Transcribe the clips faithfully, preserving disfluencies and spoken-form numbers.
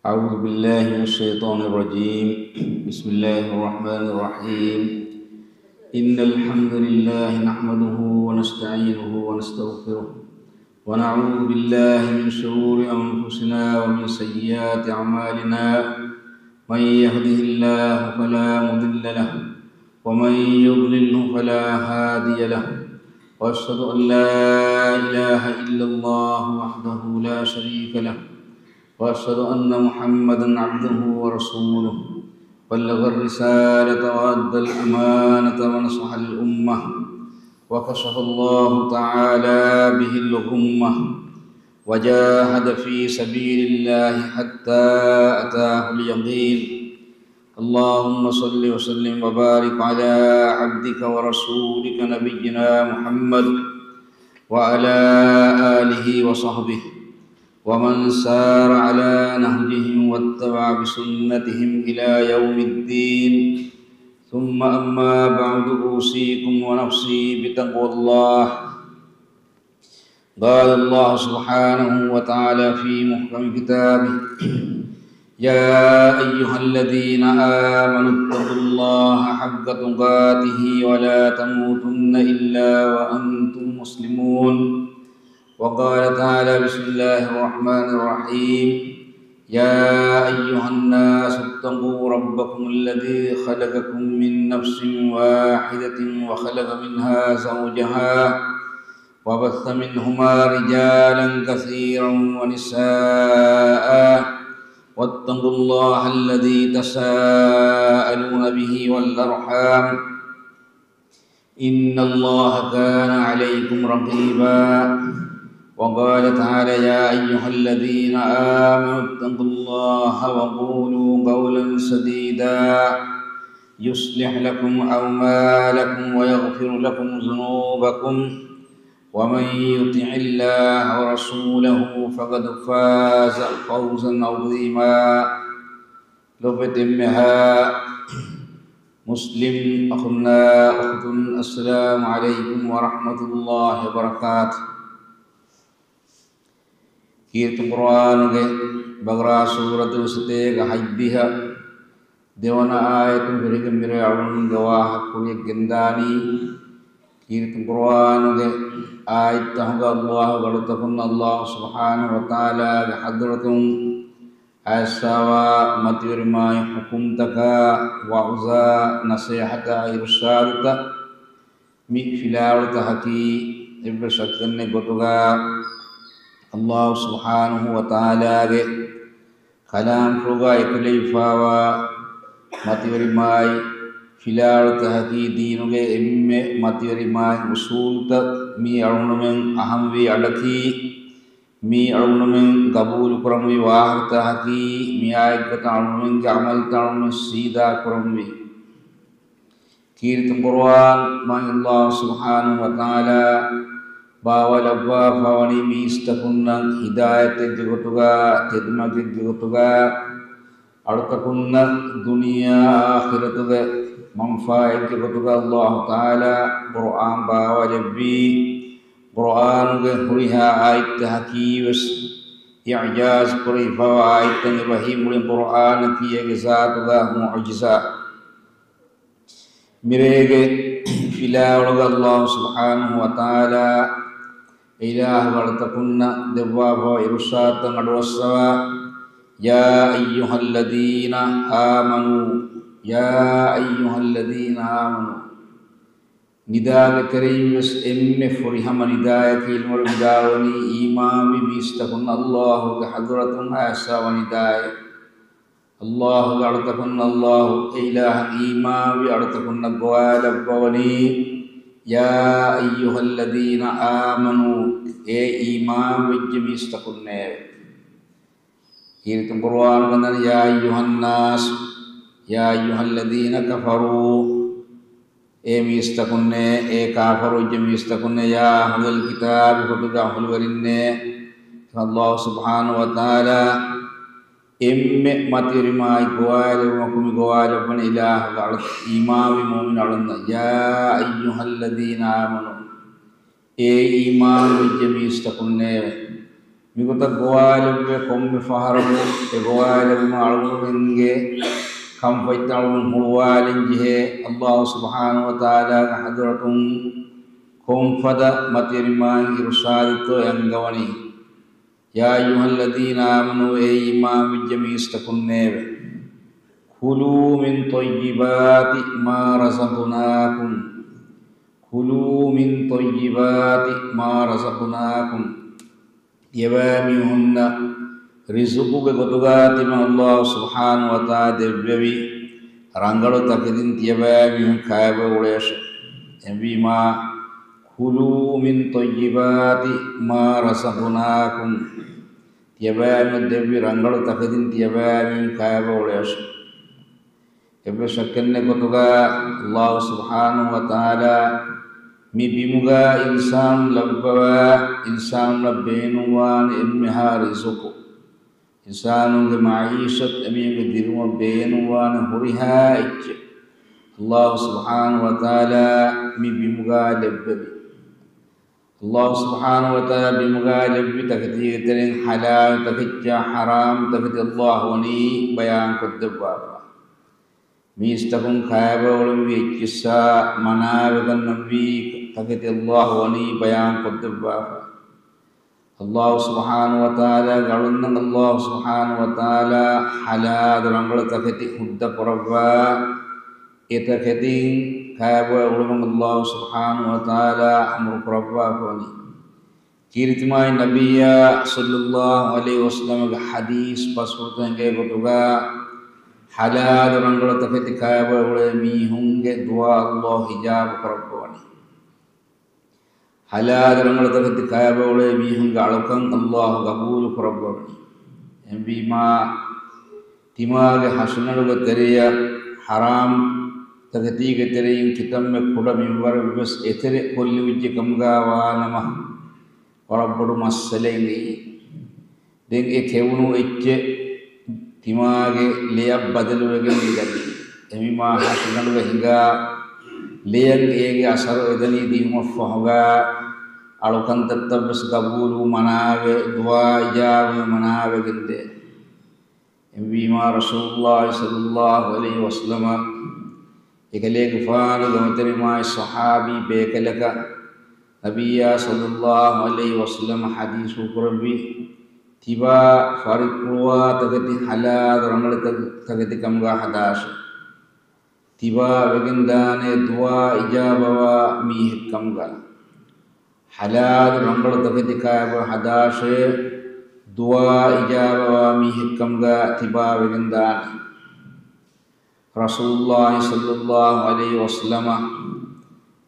أعوذ بالله من الشيطان الرجيم. بسم الله الرحمن الرحيم. إن الحمد لله نحمده ونستعينه ونستغفره، ونعوذ بالله من شرور أنفسنا ومن سيئات أعمالنا. من يهده الله فلا مضل له، ومن يضلله فلا هادي له. وأشهد أن لا إله إلا الله وحده لا شريك له، وأشهد أن محمدا عبده ورسوله، بلغ الرسالة وأدى الأمانة ونصح الأمة، وكشف الله تعالى به الغمة، وجاهد في سبيل الله حتى أتاه اليقين. اللهم صل وسلم وبارك على عبدك ورسولك نبينا محمد وعلى آله وصحبه ومن سار على نهجهم واتبع بسنتهم إلى يوم الدين. ثم أما بعد، أوصيكم ونفسي بتقوى الله. قال الله سبحانه وتعالى في محكم كتابه: يا أيها الذين آمنوا اتقوا الله حق تقاته ولا تموتن إلا وأنتم مسلمون. وقال تعالى: بسم الله الرحمن الرحيم. يا أيها الناس اتقوا ربكم الذي خلقكم من نفس واحدة وخلق منها زوجها وبث منهما رجالا كثيرا ونساء واتقوا الله الذي تساءلون به والأرحام إن الله كان عليكم رقيبا. وقال تعالى: يا أيها الذين آمنوا اتقوا الله وقولوا قولا سديدا يصلح لكم أعمالكم ويغفر لكم ذنوبكم ومن يطع الله ورسوله فقد فاز فوزا عظيما. ލޮބުވެތި އެންމެހާ މުސްލިމް އަޚުންނާ އުޚްތުން، السلام عليكم ورحمة الله وبركاته. ކީރިތި ޤުރުއާނުގެ ބަޤަރާ ސޫރަތުގެ ސަތޭކަ ހަތްދިހަ ދެވަނަ އާޔަތުން ފެށިގެން މިރޭ އަޅުގަނޑުމެންގެ ވާހަކަ ކުރިޔަށް ގެންދާނީ. ކީރިތި ޤުރުއާނުގެ އާޔަތްތަކުގަ ﷲ ގެ އަޅުތަކުންނަށް ﷲ ސުބްޙާނަހޫ ވަތަޢާލާގެ ޙަޟްރަތުން އައިސްފަވާ މަތިވެރިމާތް ޙުކުމްތަކާ، ވަޢުޒާ، ނަޞޭޙަތާ، އިރުޝާދުތައް، މި ފިލާވަޅުތަކަކީ އެއްވެސް ޝައްކެއްނެތް ގޮތުގަ ﷲ ސުބްޙާނަހޫ ވަތަޢާލާގެ ކަލާމްފުޅުގަ އެކުލެވިފަވާ މަތިވެރިމާތް ފިލާވަޅުތަކަކީ ދީނުގެ އެންމެ މަތިވެރިމާތް އުޞޫލުތައް މީ އަޅުގަނޑުމެން އަހަންވީ އަޑަކީ، މީ އަޅުގަނޑުމެން ގަބޫލުކުރަންވީ ވާހަކަތަކަކީ، މިއާއެއްގޮތަށް އަޅުގަނޑުމެންގެ ޢަމަލުތައް އަޅުގަނޑުމެން ސީދާ ކުރަންވީ. ކީރިތި ޤުރުއާން މާތް ﷲ ސުބްޙާނަހޫ ވަތަޢާލާ ބާވާލައްވާފަވަނީ މީސްތަކުންނަށް ހިދާޔަތެއްގެ ގޮތުގަ، ތެދުމަގެއްގެ ގޮތުގަ، އަޅުތަކުންނަށް ދުނިޔެ އާޚިރަތުގެ މަންފާއެއްގެ ގޮތުގަ ﷲ ތަޢާލާ ޤުރުއާން ބާވާލެއްވީ. ޤުރުއާނުގެ ހުރިހާ އާޔަތްތަކަކީވެސް އިޢުޖާޒް ކުރެވިފަވާ އާޔަތްތައް. އެބަހީ މުޅި ޤުރުއާނަކީ އޭގެ ޒާތުގަ މުޢުޖިޒާ. މިރޭގެ ފިލާވަޅުގަ ﷲ ސުބްޙާނަހޫ ވަތަޢާލާ އިލާހު އަޅުތަކުންނަށް ދެއްވާފަވާ އިރުޝާދުތައް އަޑުއައްސަވާ، يا أيها الذين آمنوا، يا أيها الذين آمنوا. ނިދާގެ ތެރެއިން ވެސް އެންމެ ފުރިހަމަ ނިދާޔަކީ ޢިލްމުވެރިން ވިދާޅުވަނީ އީމާންވި މީސްތަކުން ﷲ ގެ ޙަޟްރަތުން އައިސްފަވާ ނިދާއެއް. ﷲ ގެ އަޅުތަކުންނަށް ﷲ އެ އިލާހަށް އީމާންވި އަޅުތަކުންނަށް ގޮވާލައްވަވަނީ، يا أيها الذين آمنوا، އޭ އީމާންވެއްޖެ މީސްތަކުންނޭވެ. ކީރިތި ޤުރުއާނުގަ ވަނީ، يا أيها الناس، يا أيها الذين كفروا، އޭ މީސްތަކުންނޭ، އޭ ކާފަރުވެއްޖެ މީސްތަކުންނޭ، يا أهل الكتاب، ކިތާބުގެ އަހުލުވެރިންނޭ. ﷲ ސުބްޙާނަހޫ ވަތަޢާލާ އެންމެ މަތިވެރިމާތް ގޮވާލެވުމަކު މި ގޮވާލައްވަނީ އިލާހުގެ އަޅު، އީމާންވި މުއުމިން އަޅުންނަށް. يا أيها الذين آمنوا، އޭ އީމާންވެއްޖެ މީސްތަކުންނޭވެ. މިގޮތަށް ގޮވާލެއްވި ކޮންމެ ފަހަރަކު އެ ގޮވާލެވުމަށް އަޅުގަނޑުމެންގެ ކަންފަތްތައް އަޅުގަނޑު ހުޅުވާލަން ޖެހޭ. އައްލާހު ސުބްޙާނަހު ވަތަޢާލާގެ ޙަޟްރަތުން ކޮންފަދަ މަތިވެރިމާ އިރުޝާދެއްތޯ އަންގަވަނީ. يا أيها الذين آمنوا، އޭ އީމާންވެއްޖެ މީސްތަކުންނޭވެ! كلوا من طيبات ما رزقناكم، كلوا من طيبات ما رزقناكم. ތިޔަބައިމީހުންނަށް ރިޒުޤުގެ ގޮތުގަ ތިމަން އައްލާހު ސުބްޙާނަހު ވަތަޢާލާ ދެއްވެވި ރަނގަޅު ތަކެތިން ތިޔަބައިމީހުން ކައިބޮއެ އުޅޭށެވެ. އެހެންވީމާ، كلوا من طيبات ما رزقناكم، ތިޔަބައިމީހުން ދެއްވި ރަނގަޅު ތަކެތިން ތިޔަބައިމީހުން ކައިބޮއެ އުޅޭށެވެ. އެއްވެސް ޝައްކެއްނެތް ގޮތުގަ އައްލާހު ސުބްޙާނަހު ވަތަޢާލާ މި ބިމުގަ އިންސާނުން ލައްވަވާ، އިންސާނުންނަށް ބޭނުންވާނެ އެންމެހާ ރިޒުޤު، އިންސާނުންގެ މަޢީޝަތު، އެމީހުންގެ ދިރިއުޅުމަށް ބޭނުންވާނެ ހުރިހާ އެއްޗެއް އައްލާހު ސުބްޙާނަހު ވަތަޢާލާ މި ބިމުގަ ލެއްވެވި. އައްލާހު ސުބްޙާނަހު ވަތަޢާލާ ބިމުގަ ލެއްވި ތަކެތީގެ ތެރެއިން ޙަލާލު ތަކެއްޗާ ޙަރާމް ތަކެތި އައްލާހު ވަނީ ބަޔާންކޮށްދެއްވާފަ. މީސްތަކުން ކައިބޮއެ އުޅެންވީ އެއްޗިއްސާ މަނާވެގަންނަންވީ ތަކެތި އައްލާހު ވަނީ ބަޔާންކޮށްދެއްވާފަ. އައްލާހު ސުބްޙާނަހު ވަތަޢާލާގެ އަޅުންނަށް އައްލާހު ސުބްޙާނަހު ވަތަޢާލާ ޙަލާލު ރަނގަޅު ތަކެތި ހުއްދަ ކުރައްވާ، އެ ތަކެތިން ކައިބޮއެ އުޅުމަށް އައްލާހު ސުބްޙާނަހު ވަތަޢާލާ އަމުރު ކުރައްވާފަ ވަނީ. ކީރިތި މާތް ނަބިއްޔާ ޞައްލައްލާހު ޢަލައިހި ވަސައްލަމަގެ ޙަދީޘް ބަސްފުޅުތަކުން އެނގޭ ގޮތުގަ، ޙަލާލު ރަނގަޅު ތަކެތި ކައިބޮއެ އުޅޭ މީހުންގެ ދުޢާ އައްލާހު އިޖާބަ ކުރައްވަވަނީ. ޙަލާލު ރަނގަޅު ތަކެތި ކައިބޮއެ އުޅޭ މީހުންގެ އަޅުކަން އައްލާހު ގަބޫލު ކުރައްވަވަނީ. އެހެންވީމާ، ތިމާގެ ހަށިގަނޑުގެ ތެރެއަށް ޙަރާމް ތަކެތީގެ ތެރެއިން ކިތަންމެ ކުޑަ މިންވަރެއްވެސް އެތެރެ ކޮށްލިބިއްޖެ ކަމުގަ ވާނަމަ، ވަރަށް ބޮޑު މައްސަލައެއް އެއީ. ދެން އެ ކެވުނު އެއްޗެއް ތިމާގެ ލެޔަށް ބަދަލުވެގެން މިދަނީ. އެހެންވީމާ ހަށިގަނޑުގަ ހިނގާ ލެޔަށް އޭގެ އަސަރު އެދަނީ ދިއުމަށްފަހުގަ، އަޅުކަންތައްތައްވެސް ގަބޫލު މަނާވެ، ދުޢާ އިޖާބަ މަނާވެގެންދޭ. އެހެންވީމާ، ރަސޫލުއްލާހި ޞައްލައްލާހު ޢަލައިހި ވަސައްލަމަ އެކަލޭގެފާނުގެ މަތިވެރިމާތް ޞަޙާބީ ބޭކަލަކަށް ނަބިއްޔާ ޞައްލައްލާހު ޢަލައިހި ވަސައްލަމަ ޙަދީޘްފުޅު ކުރެއްވި، ތިބާ ފަރިކުޅުވާ ތަކެތި ޙަލާލު ރަނގަޅު ތަ-، ތަކެތިކަމުގަ ހަދާށޭ. ތިބާ ވެގެންދާނެ ދުޢާ އިޖާބަވާ މީހެއްކަމުގަ. ޙަލާލު ރަނގަޅު ތަކެތި ކައިބޮ ހަދާށޭ، ދުޢާ އިޖާބަވާ މީހެއްކަމުގަ ތިބާ ވެގެންދާނެ. ރަސޫލުއްލާހި ޞައްލައްލާހު ޢަލައިހި ވަސައްލަމަ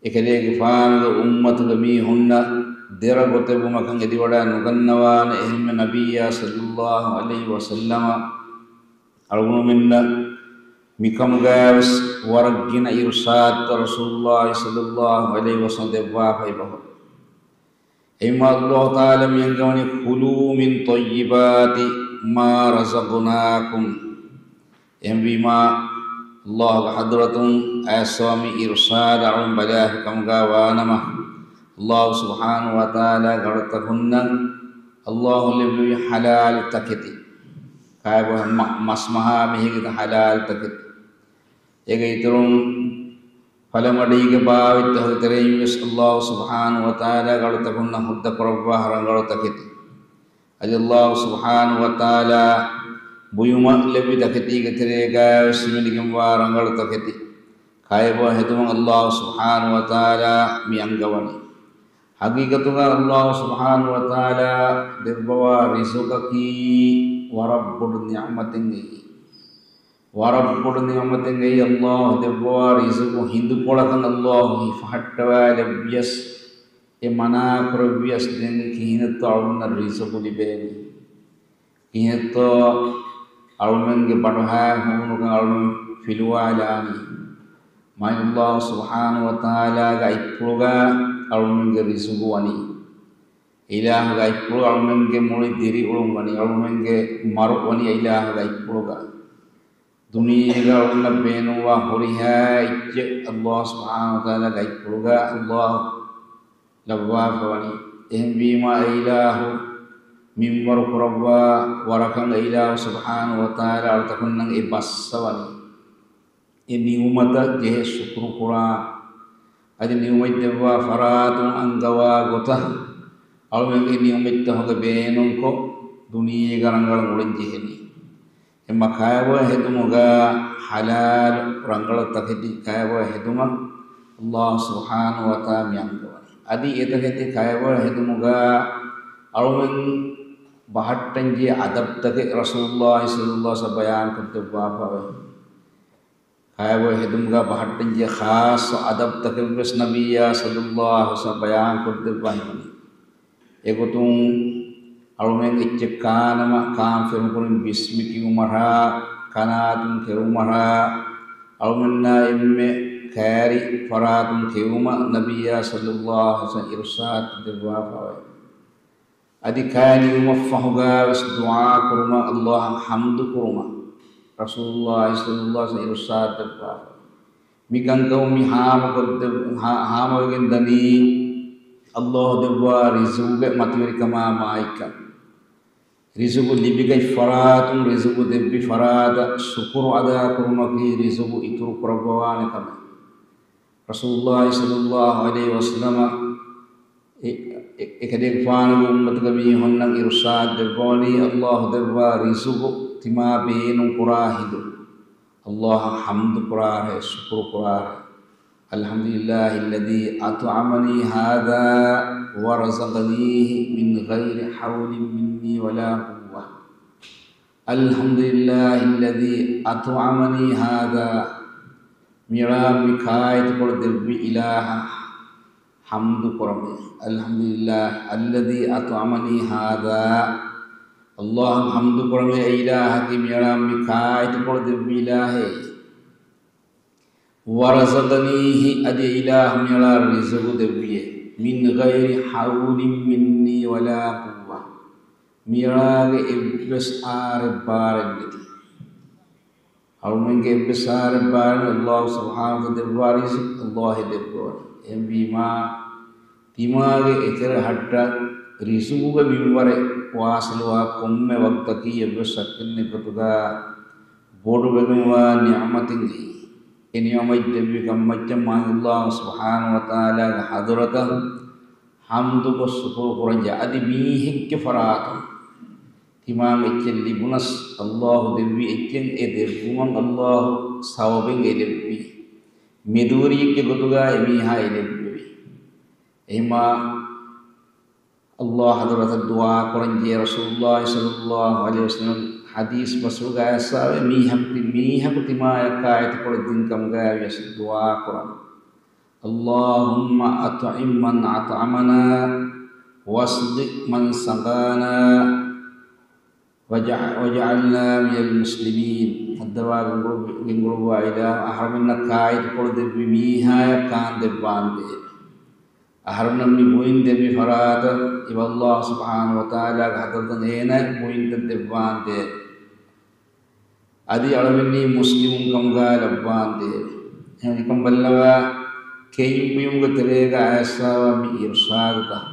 އެކަލޭގެފާނުގެ އުއްމަތުގެ މީހުންނަށް ދެރަ ގޮތެއްވުމަކަށް އެދިވަޑައި ނުގަންނަވާނެ. އެހެންމެ ނަބިއްޔާ ޞައްލައްލާހު ޢަލައިހި ވަސައްލަމަ އަޅުގަނޑުމެންނަށް މިކަމުގައިވެސް ވަރަށް ގިނަ އިރުޝާދުތައް ރަސޫލުއްލާހި ޞައްލައްލާހު ޢަލައިހި ވަސައްލަމަ ދެއްވާފައި ބަހު. އެހެންމާ އައްލާހު ތަޢާލާ މި އަންގަވަނީ، كلوا من طيبات ما رزقناكم. އެހެންވީމާ، އައްލާހުގެ ޙަޟްރަތުން އައިސްވާ މި އިރުޝާދަށް އަޅުން ބަލާފި ކަމުގަ ވާނަމަ، އައްލާހު ސުބްޙާނަހު ވަތަޢާލާގެ އަޅުތަކުންނަށް އައްލާހު ލެއްވެވި ޙަލާލު ތަކެތި، ކައިބޮ މަ-، މަސްމަހާ މިހިގި ޙަލާލު ތަކެތި. އޭގެ އިތުރުން ފަލަމަޑީގެ ބާވަތްތަކުގެ ތެރެއިން ވެސް އައްލާހު ސުބްޙާނަހު ވަތަޢާލާގެ އަޅުތަކުންނަށް ހުއްދަ ކުރައްވާ ރަނގަޅު ތަކެތި. އަދި އައްލާހު ސުބްޙާނަހު ވަތަޢާލާ ބުއިމަށް ލެއްވި ތަކެތީގެ ތެރޭގައި ވެސް ހިމެނިގެންވާ ރަނގަޅު ތަކެތި، ކައިބޮ ހެދުމަށް އައްލާހު ސުބްޙާނަހު ވަތަޢާލާ މި އަންގަވަނީ. ޙަޤީޤަތުގަ އައްލާހު ސުބްޙާނަހު ވަތަޢާލާ ދެއްވަވާ ރިޒުޤަކީ ވަރަށް ބޮޑު ނިޢުމަތެއް އެއީ. ވަރަށް ބޮޑު ނިޢުމަތެއް އެއީ. އައްލާހު ދެއްވާ ރިޒުޤު ހިނދުކޮޅަކަށް އައްލާހު ހިފަހައްޓަވާލެއްވިޔަސް، އެ މަނާކުރެއްވިޔަސް، ދެން ކިހިނެއްތޯ އަޅުންނަށް ރިޒުޤު ލިބޭނީ؟ ކިހިނެއްތޯ އަޅުމެންގެ ބަނޑުހައި ހޫނުކަން އަޅުމެން ފިލުވާލާނީ؟ މާތް އައްލާހު ސުބްޙާނަހު ވަތަޢާލާގެ އަތްޕުޅުގަ އަޅުމެންގެ ރިޒުޤު ވަނީ. އިލާހުގެ އަތްޕުޅު އަޅުމެންގެ މުޅި ދިރިއުޅުން ވަނީ، އަޅުމެންގެ މަރު ވަނީ އިލާހުގެ އަތްޕުޅުގަ. ދުނިޔޭގަ އަޅުންނަށް ބޭނުންވާ ހުރިހާ އެއްޗެއް އައްލާހު ސުބްޙާނަހު ވަތަޢާލާގެ އަތްޕުޅުގަ އައްލާހު ލައްވާފަ ވަނީ. އެހެންވީމާ، އެ އިލާހު މިންވަރު ކުރައްވާ ވަރަކަށް އެ އިލާހު ސުބްޙާނަހޫ ވަތަޢާލާ އަޅުތަކުންނަށް އެ ބައްސަވަނީ. އެ ނިޢުމަތަށް ޖެހޭ ޝުކުރު ކުރާ، އަދި ނިޢުމަތް ދެއްވާ ފަރާތުން އަންގަވާ ގޮތަށް އަޅުމެން އެ ނިޢުމަތްތަކުގެ ބޭނުންކޮށް ދުނިޔޭގަ ރަނގަޅަށް އުޅެން ޖެހެނީ. އެމަ ކައިވެ ހެދުމުގަ ޙަލާލު ރަނގަޅު ތަކެތި ކައިވެ ހެދުމަށް އައްލާހު ސުބްޙާނަހޫ ވަތަޢާލާ މި އަންގަވަނީ. އަދި އެތަކެތި ކައިވެ ހެދުމުގަ އަޅުމެން ބަހައްޓަންޖެހޭ އަދަބުތަކެއް ރަސޫލުއްލާހި ޞައްލައްލާހު ޢަލައިހި ވަސައްލަމަ ބަޔާންކޮށްދެއްވާފަވޭ. ކައިވެ ހެދުމުގަ ބަހައްޓަންޖެހޭ ޚާއްޞަ އަދަބުތަކެއްވެސް ނަބިއްޔާ ޞައްލައްލާހު ޢަލައިހި ވަސައްލަމަ ބަޔާންކޮށްދެއްވާ ހެން. އެގޮތުން އަޅުމެން އެއްޗެއް ކާނަމަ ކާން ފެނުކުރިން ބިސްމި ކިޔުމަށާ، ޤަނާތުން ކެއުމަށާ، އަޅުމެންނާ އެންމެ ކައިރި ފަރާތުން ކެއުމަށް ނަބިއްޔާ ޞައްލައްލާހު ޢަލައިހި ވަސައްލަމަ އިރުޝާދު ދެއްވާފަވޭ. އަދި ކައި ނިމުމަށްފަހުގަވެސް ދުޢާ ކުރުމަށް، އައްލާހަށް ޙަމްދު ކުރުމަށް ރަސޫލުއްލާހި ޞައްލައްލާހު ޢަލައިހި ވަސައްލަމަ އިރުޝާދު ދެއްވާފަ. މިކަންކަމުން މި ހާމަކޮށްދެ-، ހާ-، ހާމަވެގެން ދަނީ އައްލާހު ދެއްވާ ރިޒުގުގެ މަތިވެރިކަމާ މާތްކަން. ރިޒުގު ލިބިގަތް ފަރާތުން ރިޒުގު ދެއްވި ފަރާތަށް ޝުކުރު އަދާކުރުމަކީ ރިޒުގު އިތުރު ކުރައްވަވާނެ ކަމެއް. ރަސޫލުއްލާހި ޞައްލައްލާހު ޢަލައިހި ވަސައްލަމަ އެ-، އެ-، އެކަލޭގެފާނުގެ އުއްމަތުގެ މީހުންނަށް އިރުޝާދު ދެއްވަވަނީ، އައްލާހު ދެއްވާ ރިޒުގު ތިމާ ބޭނުން ކުރާ ހިނދު، އައްލާހަށް ޙަމްދު ކުރާށޭ، ޝުކުރު ކުރާށޭ. الحمد لله الذي أطعمني هذا ورزقنيه من غير حول مني ولا قوة. الحمد لله الذي أطعمني هذا. މިއަޅާ މި ކާއެތިކޮޅު ދެއްވި އިލާހަށް ޙަމްދު ކުރަމޭ. الحمد لله الذي أطعمني هذا. އައްލާހަށް ޙަމްދު ކުރަމޭ، އެ އިލާހަކީ މިއަޅާ މި ކާއެތިކޮޅު ދެއްވި އިލާހޭ. ورزقنيه، އަދި އެ އިލާހު މިއަޅާ ރިޒުގު ދެއްވިއޭ. من غير حول مني ولا قوة. މިއަޅާގެ އެއްވެސް އާރެއް ބާރެއް ނެތި. އަޅުމެންގެ އެއްވެސް އާރެއް ބާރެއް ނެތި. އައްލާހު ސުބްޙާނަހޫ ދެއްވާ ރިޒުގު އައްލާހެ ދެއްވަވަނީ. އެހެންވީމާ، ތިމާގެ އެތެރެ ހައްޓަށް ރިޒުގުގެ މިންވަރެއް ވާސިލުވާ ކޮންމެ ވަގުތަކީ އެއްވެސް ޝައްކެއް ނެތް ގޮތުގަ ބޮޑުވެގެންވާ ނިޢުމަތެއް. އެ ނިޢުމަތް ދެއްވި ކަންމައްޗަށް މާތް އައްލާހު ސުބްޙާނަހޫ ވަތަޢާލާގެ ޙަޟްރަތަށް ޙަމްދުކޮށް ޝުކުރު ކުރަންޖެހޭ. އަދި މީހެއްގެ ފަރާތުން ތިމާން އެއްޗެއް ލިބުނަސް، އައްލާހު ދެއްވި އެއްޗެއް އެ ދެއްވުމަށް އައްލާހު ސަބަބެއް އެ ދެއްވީ. މެދުވެރިއެއްގެ ގޮތުގަ އެމީހާ އެ ލެއްވެވި. އެހެމާ އައްލާހު ޙަޟްރަތަށް ދުޢާ ކުރަންޖެހޭ. ރަސޫލުއްލާހި ޞައްލައްލާހު ޢަލައިހި ވަސައްލަމަ ޙަދީޘް ބަސްފުޅުގަ އައިސްފަވޭ، މީހަކު ތި-، މީހަކު ތިމާޔަށް ކާއެތިކޮޅެއް ދިން ކަމުގައިވިޔަސް ދުޢާ ކުރަން. اللهم أطعم من أطعمنا واسق من سقانا واجع-، واجعلنا من المسلمين. ހައްދަވާ ގެންގުޅުއްވި-، ގެންގުޅުއްވާ އިލާހު، އަހަރުމެންނަށް ކާއެތިކޮޅު ދެއްވި މީހާޔަށް ކާން ދެއްވާނދޭވެ. އަހަރުމެން މި ބުއިން ދެއްވި ފަރާތަށް އިބަ އައްލާހު ސުބްޙާނަހޫ ވަތަޢާލާގެ ޙަޟްރަތަށް އޭނާ ބުއިންތައް ދެއްވާނދޭވެ. އަދި އަޅަމެންނީ މުސްލިމުން ކަމުގަ ލައްވާނދޭވެ. އެހެން ކަން ބައްލަވާ، ކެއިން ބުއިމުގެ ތެރޭގަ އައިސްފަވާ މި އިރުޝާދުތައް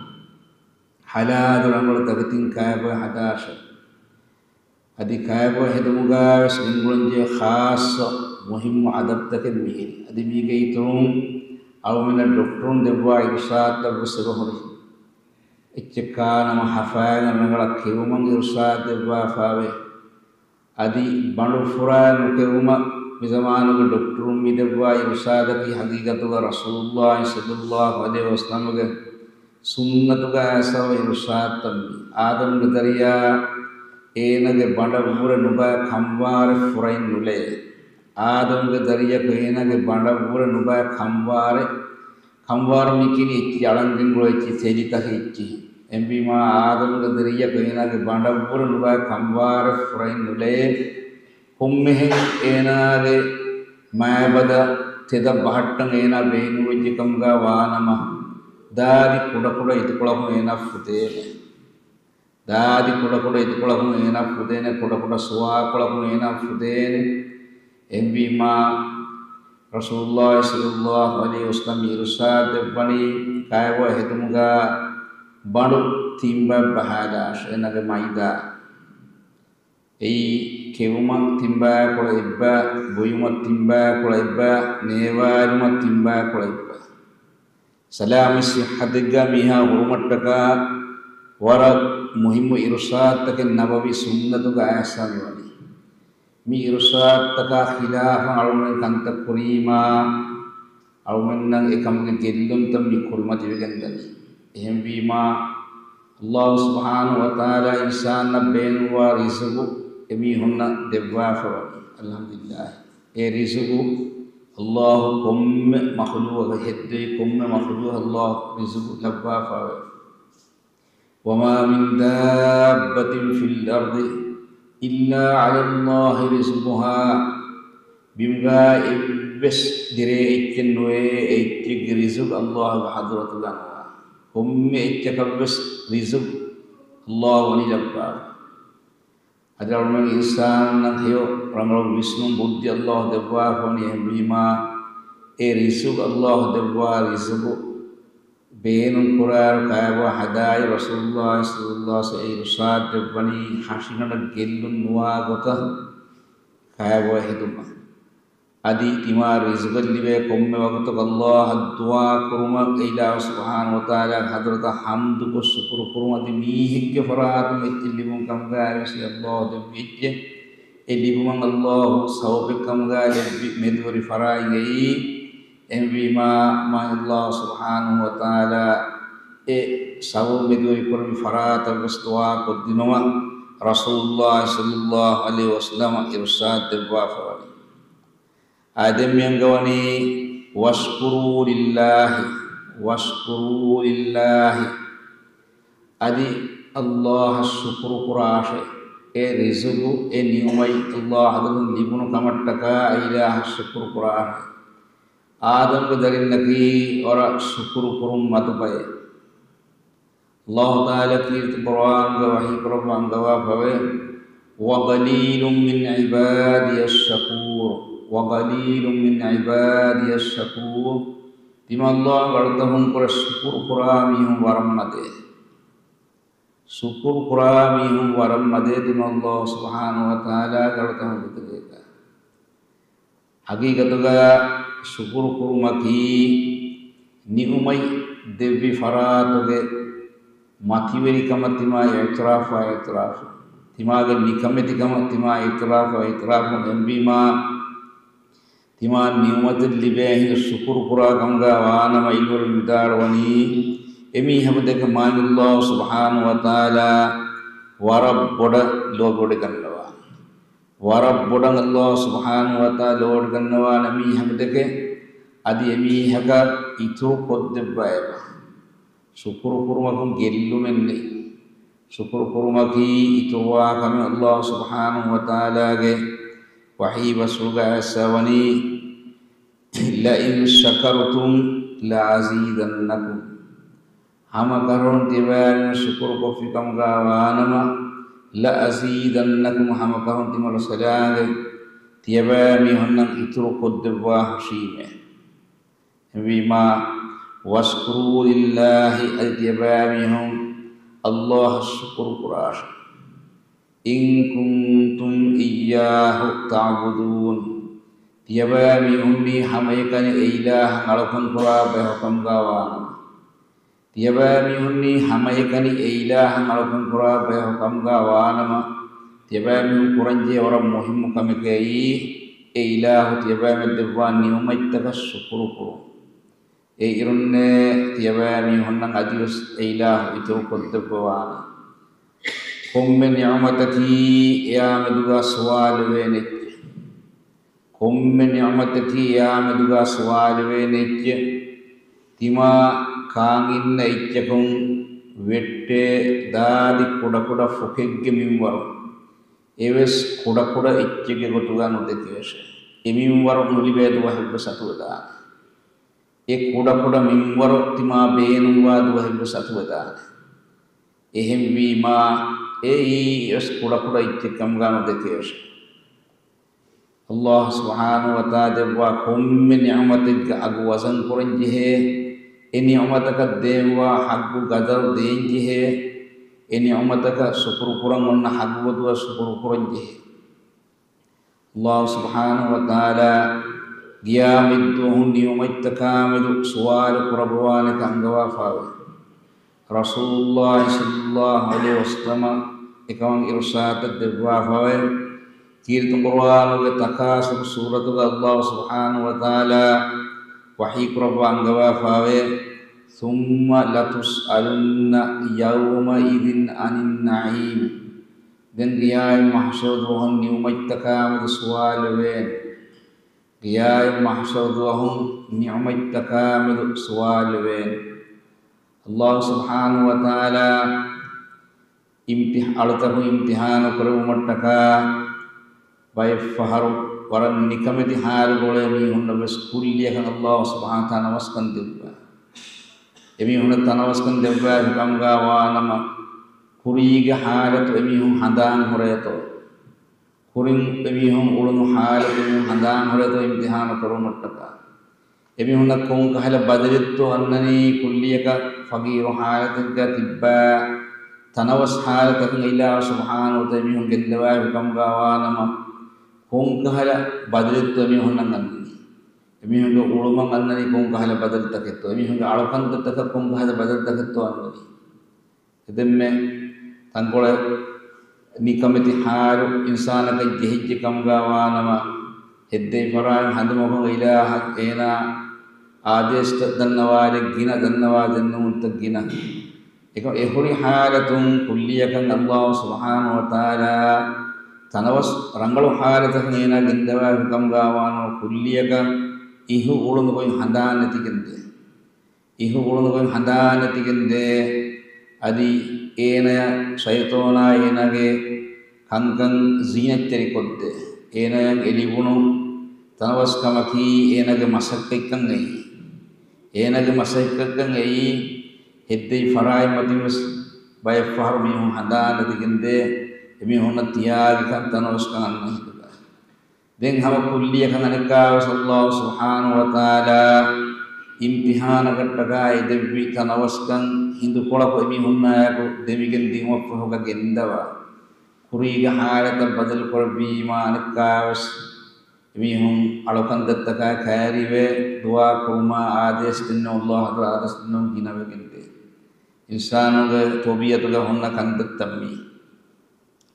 ޙަލާލު ރަނގަޅު ތަކެތިން ކާބޮއެ ހަދާށޭ. އަދި ކާބޮއެ ހެދުމުގަވެސް ގެންގުޅެންޖެހޭ ޚާއްޞަ މުހިއްމު އަދަބުތަކެއް މިހިރީ. އަދި މީގެ އިތުރުން އަޅުމެންނަށް ޑޮކްޓަރުން ދެއްވާ އިރުޝާދުތައްވެސް އެބަހުރި. އެއްޗެއް ކާނަމަ ހަފާގެން ރަނގަޅަށް ކެއުމަށް އިރުޝާދު ދެއްވާފަވޭ. އަދި ބަނޑު ފުރާ ނުކެއުމަށް މިޒަމާނުގެ ޑޮކްޓަރުން މި ދެއްވާ އިރުޝާދަކީ ޙަޤީޤަތުގަ ރަސޫލުއްލާހި ޞައްލައްލާހު ޢަލައިހި ވަސައްލަމަގެ ސުންނަތުގަ އައިސްފަވާ އިރުޝާދުތައް މީ. އާދަމުގެ ދަރިޔާ އޭނާގެ ބަނޑަށްވުރެ ނުބައި ކަންވާރެއް ފުރައިން ނުލޭ. އާދަމުގެ ދަރިޔަކު އޭނާގެ ބަނޑަށްވުރެ ނުބައި ކަންވާރެއް، ކަންވާރު މި ކިނި އެއްޗި އަޅަން ގެންގުޅޭ އެއްޗި ތެލިތަކެއް އެއްޗި. އެހެންވީމާ އާދަމުގެ ދަރިޔަކު އޭނާގެ ބަނޑަށްވުރެ ނުބައި ކަންވާރެއް ފުރައިން ނުލޭ. ކޮންމެހެން އޭނާގެ މައިބަދަ ތެދަށް ބަހައްޓަން އޭނާ ބޭނުންވެއްޖެ ކަމުގަ ވާނަމަ، ދާދި ކުޑަކުޑަ އިތުކޮޅަކުން އޭނާ ފުދޭނެ. ދާދި ކުޑަކުޑަ އިތުކޮޅަކުން އޭނާ ފުދޭނެ، ކުޑަކުޑަ ސުވާކޮޅަކުން އޭނާ ފުދޭނެ. އެހެންވީމާ، ރަސޫލުއްލާހި ޞައްލައްލާހު ޢަލައިހި ވަސައްލަމަ އިރުޝާދު ދެއްވަނީ، ކާބޮއެ ހެދުމުގަ ބަނޑު ތިންބައަށް ބަހާލާށޭ އޭނާގެ މައިދާ. އެއީ ކެއުމަށް ތިންބާއަކުޅަ އެއްބަ، ބުއިމަށް ތިންބާއަކުޅަ އެއްބަ، ނޭވާލުމަށް ތިންބާއަކުޅަ އެއްބަ. ސަލާމަތް ޞިއްޙަތެއްގަ މީހާ ހުރުމަށްޓަކާ ވަރަށް މުހިއްމު އިރުޝާދުތަކެއް ނަބަވީ ސުންނަތުގަ އައިސްފަ މިވަނީ. މި އިރުޝާދުތަކާ ޚިލާފަށް އަޅުގަނޑު ކަންތައް ކުރީމާ، އަޅުގަނޑަށް އެކަމުގެ ގެއްލުންތައް މި ކުރިމަތިވެގެންދަނީ. އެހެންވީމާ، ﷲ ސުބްޙާނަހޫ ވަތަޢާލާ އިންސާނަށް ބޭނުންވާ ރިޒުގު އެމީހުންނަށް ދެއްވާފަވަނީ. އަލްޙަމްދުލިއްލާހް. އެ ރިޒުގު ﷲ ކޮންމެ މަޚްލޫޤަކަށް ހެއްދެވި ކޮންމެ މަޚްލޫޤަށް ﷲ ރިޒުގު ލައްވާފަވޭ. وما من دابة في الأرض إلا على الله رزقها. ބިމުގަ އެއްވެސް ދިރޭ އެއްޗެއް ނުވޭ، އެ އެއްޗެއްގެ ރިޒުގު ﷲގެ ޙަޟްރަތުގަ ނުވާ. ކޮންމެ އެއްޗަކަށްވެސް ރިޒުގު ﷲ ވަނީ ލައްވާފަ. އަދި އަޅުގަނޑު އިންސާނުންނަށް ހެޔޮ ރަނގަޅު ވިސްނުން ބުއްދި ﷲ ދެއްވާފަވަނީ. އެހެންވީމާ، އެ ރިޒުގު ﷲ ދެއްވާ ރިޒުގު ބޭނުން ކުރާއިރު ކައިވެވާ ހަދާއިރު ރަސޫލުﷲ ޞައްލަﷲ ޢަލައިހި ވަސައްލަމަ އިރުޝާދު ދެއްވަނީ ހަށިގަނޑަށް ގެއްލުން ނުވާ ގޮތަށް ކައިވެވަ ހެދުމަށް. އަދި ތިމާ ރިޒުގަށް ލިބޭ ކޮންމެ ވަގުތަކަށް ﷲ އަށް ދުޢާ ކުރުމަށް، އެ އިލާހު ސުބްޙާނަހޫ ވަތަޢާލާގެ ޙަޟްރަތަށް ޙަމްދުކޮށް ޝުކުރު ކުރުމަށް. އަދި މީހެއްގެ ފަރާތުން އެއްޗެއް ލިބުން ކަމުގައި ވެސް ﷲ ދެއްވި އެއްޗެއް، އެ ލިބުމަށް ﷲ ސަބަބެއް ކަމުގައި ލެއްވި މެދުވެރި ފަރާތް އެއީ. އެހެންވީމާ، މާތް ﷲ ސުބްޙާނަހޫ ވަތަޢާލާ އެ ސަބަބު މެދުވެރި ކުރެއްވި ފަރާތަށް ވެސް ދުޢާ ކޮށްދިނުމަށް ރަސޫލުﷲ ޞައްލަﷲ ޢަލައިހި ވަސައްލަމަ އިރުޝާދު ދެއްވާފަވަނީ. އާދެ މިއަންގަވަނީ، واشكروا لله، واشكروا لله. އަދި ﷲ އަށް ޝުކުރު ކުރާށޭ. އެ ރިޒުގު، އެ ނިޢުމަތް ﷲ އަށް ލިބުނު ކަމަށްޓަކާ އެ އިލާހަށް ޝުކުރު ކުރާށޭ. އާދަމްގެ ދަރިންނަކީ ވަރަށް ޝުކުރު ކުރުން މަދު ބައެއް. ﷲ ތަޢާލާ ކީރިތި ޤުރްއާންގަ ވަޙީ ކުރައްވާ އަންގަވާފަވޭ، وقليل من عبادي الشكور، وقليل من عبادي الشكور. ތިމަން ﷲ އަށް އަޅުތަކުން ކުރެ ޝުކުރު ކުރާ މީހުން ވަރަށް މަދޭ. ޝުކުރު ކުރާ މީހުން ވަރަށް މަދޭ ތިމަން ﷲ ސުބްޙާނަހޫ ވަތަޢާލާގެ އަޅުތަކުން ގޮތުގައި. ޙަޤީޤަތުގަ ޝުކުރު ކުރުމަކީ، ނިޢުމަތް ދެއްވި ފަރާތުގެ މަތިވެރިކަމަށް ތިމާ އިޢުތިރާފާ އިޢުތިރާފު، ތިމާގެ ނިކަމެތިކަމަށް ތިމާ އިޢުތިރާފާ އިޢުތިރާފު. އެހެންވީމާ، ތިމާ ނިޢުމަތެއް ލިބޭ ހިނދު ޝުކުރު ކުރާ ކަމުގަ ވާނަމަ، ޢިލްމުވެރިން ވިދާޅުވަނީ، އެމީހަކު ދެކެ މާތް ﷲ ސުބްޙާނަހޫ ވަތަޢާލާ ވަރަށް ބޮޑަށް ލޯބިވެޑިގަންނަވާނެ. ވަރަށް ބޮޑަށް ﷲ ސުބްޙާނަހޫ ވަތަޢާލާ ލޯބިވެޑިގަންނަވާނެ މީހަކު ދެކެ، އަދި އެމީހަކަށް އިތުރު ކޮށްދެއްވައިބަ. ޝުކުރު ކުރުމަކުން ގެއްލުމެއް ނެތް. ޝުކުރު ކުރުމަކީ އިތުރުވާ ކަމެއް. ﷲ ސުބްޙާނަހޫ ވަތަޢާލާގެ ވަޙީ ބަސްފުޅުގަ އައިސްފަވަނީ، لئن شكرتم لأزيدنكم. ހަމަކަށަވަރުން ތިޔަބައިމީހުން ޝުކުރު ކޮށްފި ކަމުގަ ވާނަމަ، لأزيدنكم، ހަމަކަށަވަރުން ތިމަން ސަލާގެ ތިޔަބައިމީހުންނަށް އިތުރު ކޮށްދެއްވާ ހުށީމޭ. އެހެންވީމާ، واشكروا لله، އަދި ތިޔަބައިމީހުން ﷲ އަށް ޝުކުރު ކުރާށޭ. إن كنتم إياه تعبدون. ތިޔަބައިމީހުންނީ ހަމައެކަނި އެ އިލާހަށް އަޅުކަން ކުރާ ބަޔަކު ކަމުގަ ވާނަމަ، ތިޔަބައިމީހުންނީ ހަމައެކަނި އެ އިލާހަށް އަޅުކަން ކުރާ ބަޔަކު ކަމުގަ ވާނަމަ، ތިޔަބައިމީހުން ކުރަންޖެހޭ ވަރަށް މުހިއްމު ކަމެކޭ އެއީ، އެ އިލާހު ތިޔަބައިމީހުން ދެއްވާ ނިޢުމަތްތަކަށް ޝުކުރު ކުރުން. އެ އިރުންނޭ ތިޔަބައިމީހުންނަށް އަދިވެސް އެ އިލާހު އިތުރު ކޮށްދެއްވަވާނެ. ކޮންމެ ނިޢުމަތަކީ އެއާ މެދުގަ ސުވާލުވޭނެ އެއްޗެއް. ކޮންމެ ނިޢުމަތަކީ އެއާ މެދުގަ ސުވާލުވޭނެ އެއްޗެއް. ތިމާ ކާން އިންނަ އެއްޗަކުން ވެއްޓޭ ދާދި ކުޑަކުޑަ ފޮކެއްގެ މިންވަރު. އެވެސް ކުޑަކުޑަ އެއްޗެއްގެ ގޮތުގަ ނުދެކެވެށޭ. އެ މިންވަރު ނުލިބޭ ދުވަހެއްވެސް އަތުވެދާނެ. އެ ކުޑަކުޑަ މިންވަރު ތިމާ ބޭނުންވާ ދުވަހެއްވެސް އަތުވެދާނެ. އެހެންވީމާ، އެއީ އެވެސް ކުޑަކުޑަ އެއްޗެއް ކަމުގަ ނުދެކެވެށޭ. ﷲ ސުބްޙާނަހޫ ވަތަޢާލާ ދެއްވާ ކޮންމެ ނިޢުމަތެއްގެ އަގު ވަޒަން ކުރަންޖެހޭ، އެ ނިޢުމަތަކަށް ދޭންވާ ޙައްޤު ޤަދަރު ދޭންޖެހޭ، އެ ނިޢުމަތަކަށް ޝުކުރު ކުރަން އޮންނަ ޙައްޤު ގޮތުގަ ޝުކުރު ކުރަން ޖެހޭ. ﷲ ސުބްޙާނަހޫ ވަތަޢާލާ ޤިޔާމަތްދުވަހު ނިޢުމަތްތަކާ މެދު ސުވާލު ކުރައްވާނެކަން އަންގަވާފައިވޭ. ރަސޫލުﷲ ޞައްލަﷲ ޢަލައިހި ވަސައްލަމަ އެކަމަށް އިރުޝާދަށް ދެއްވާފައިވޭ. ކީރިތި ޤުރުއާނުގެ ތަކާސުރު ސޫރަތުގަ ﷲ ސުބްޙާނަހޫ ވަތަޢާލާ ވަޙީ ކުރައްވާ އަންގަވާފައިވޭ، ثُمَّ لَتُسْأَلُنَّ يَوْمَئِذٍ عَنِ النَّعِيمِ. ދެން ޤިޔާމަތް މަޙްޝަރު ދުވަހުން ނިޢުމަތްތަކާ މެދު ސުވާލުވޭނެ. ޤިޔާމަތް މަޙްޝަރު ދުވަހުން ނިޢުމަތްތަކާ މެދު ސުވާލުވޭނެ. ﷲ ސުބްޙާނަހޫ ވަތަޢާލާ އިމްތި-، އަޅުތަކުން އިމްތިޙާނު ކުރެއްވުމަށްޓަކާ ބައެއްފަހަރު ވަރަށް ނިކަމެތި ޙާލުގަ އުޅޭ މީހުންނަށް ވެސް ކުއްލިއަކަށް ﷲ ސުބްޙާނަހޫ ތަނަވަސްކަން ދެއްވާ. އެމީހުންނަށް ތަނަވަސްކަން ދެއްވާފިކަމުގަ ވާނަމަ، ކުރީގެ ޙާލަތު އެމީހުން ހަނދާން ހުރޭތޯ؟ ކުރިން އެމީހުން އުޅުނު ޙާލަތު އެމީހުން ހަނދާން ހުރޭތޯ އިމްތިޙާނު ކުރުމަށްޓަކާ؟ އެމީހުންނަށް ކޮންކަހަލަ ބަދަލެއްތޯ އަންނަނީ؟ ކުއްލިއަކަށް ފަގީރު ޙާލަތެއްގަ ތިއްބާ، ތަނަވަސް ޙާލަތަކަށް އިލާހު ސުބްޙާނަހޫ ވަތަޢާލާ އެމީހުން ގެންދަވާފިކަމުގަ ވާނަމަ، ކޮންކަހަލަ ބަދަލެއްތޯ އެމީހުންނަށް އަންނަނީ؟ އެމީހުންގެ އުޅުމަށް އަންނަނީ ކޮންކަހަލަ ބަދަލުތަކެއްތޯ؟ އެމީހުންގެ އަޅުކަންތައްތަކަށް ކޮންކަހަލަ ބަދަލުތަކެއްތޯ އަންނަނީ؟ އެދެންމެ ތަންކޮޅެއް ނިކަމެތި ޙާލު އިންސާނަކަށް ޖެހިއްޖެ ކަމުގަ ވާނަމަ، ހެއްދެވި ފަރާތް ހަނދުމަކުން އިލާހަށް އޭނާ އާދޭޝްތައް ދަންނަވާލެއް ގިނަ، ދަންނަވާ ދެންނެވުންތައް ގިނަ. އެކަމް އެ ހުރި ޙާލަތުން ކުއްލިއަކަށް ﷲ ސުބްޙާނަހޫ ވަތަޢާލާ ތަނަވަސް ރަނގަޅު ޙާލަތަކަށް އޭނާ ގެންދަވާފިކަމުގަ ވާނަމަ، ކުއްލިއަކަށް އިހު އުޅުނު ގޮތް ހަނދާން ނެތިގެންދޭ. އިހު އުޅުނު ގޮތް ހަނދާން ނެތިގެންދޭ. އަދި އޭނަޔަށް ޝައިޠާނާ އޭނާގެ ކަންކަން ޒީނަތްތެރިކޮށްދޭ. އޭނަޔަށް އެ ލިބުނު ތަނަވަސްކަމަކީ އޭނާގެ މަސައްކަތްކަން އެއީ. އޭނާގެ މަސައްކަތްކަން އެއީ. ހެއްދެވި ފަރާތް މަތިން ވެސް ބައެއްފަހަރު މީހުން ހަނދާން ނެތިގެންދޭ. އެމީހުންނަށް ތިޔާގިކަން ތަނަވަސްކަން އަންނަ ހިނދުގަ. ދެން ހަމަ ކުއްލިއަކަށް އަނެއްކާވެސް ﷲ ސުބްޙާނަހޫ ވަތަޢާލާ އިމްތިޙާނަކަށްޓަކާ އެދެއްވި ތަނަވަސްކަން ހިނދުކޮޅަކު އެމީހުންނާއެކު ދެމިގެން ދިއުމަށްފަހުގަ ގެންދަވާ. ކުރީގެ ޙާލަތަށް ބަދަލުކުރެއްވީމާ އަނެއްކާވެސް އެމީހުން އަޅުކަންތައްތަކާ ކައިރިވެ ދުޢާ ކުރުމާ އާދޭޝް ދެންނެވުން، ﷲ އަދު އާދޭޝް ދެންނެވުން ގިނަވެގެންދޭ. އިންސާނުގެ ޠަބީޢަތުގަ ހުންނަ ކަންތައްތައް މީ.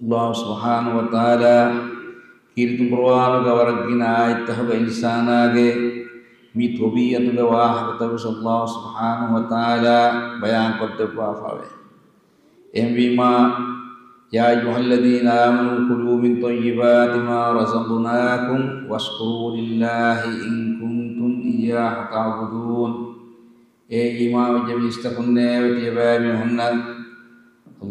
ﷲ ސުބްޙާނަހޫ ވަތަޢާލާ ކީރިތި ޤުރުއާނުގަ ވަރަށް ގިނަ އާޔަތްތަކުގަ އިންސާނާގެ މި ޠަބީޢަތުގެ ވާހަކަތައް ވެސް ﷲ ސުބްޙާނަހޫ ވަތަޢާލާ ބަޔާންކޮށްދެއްވާފައެވެ. އެހެންވީމާ، يَا أَيُّهَا الَّذِينَ آمَنُوا كُلُوا مِن طَيِّبَاتِ مَا رَزَقْنَاكُمْ وَاشْكُرُوا لِلَّهِ إِن كُنتُمْ إِيَّاهُ تَعْبُدُونَ. އޭ އީމާންވެއްޖެ މީސްތަކުންނޭވެ! ތިޔަބައިމީހުންނަށް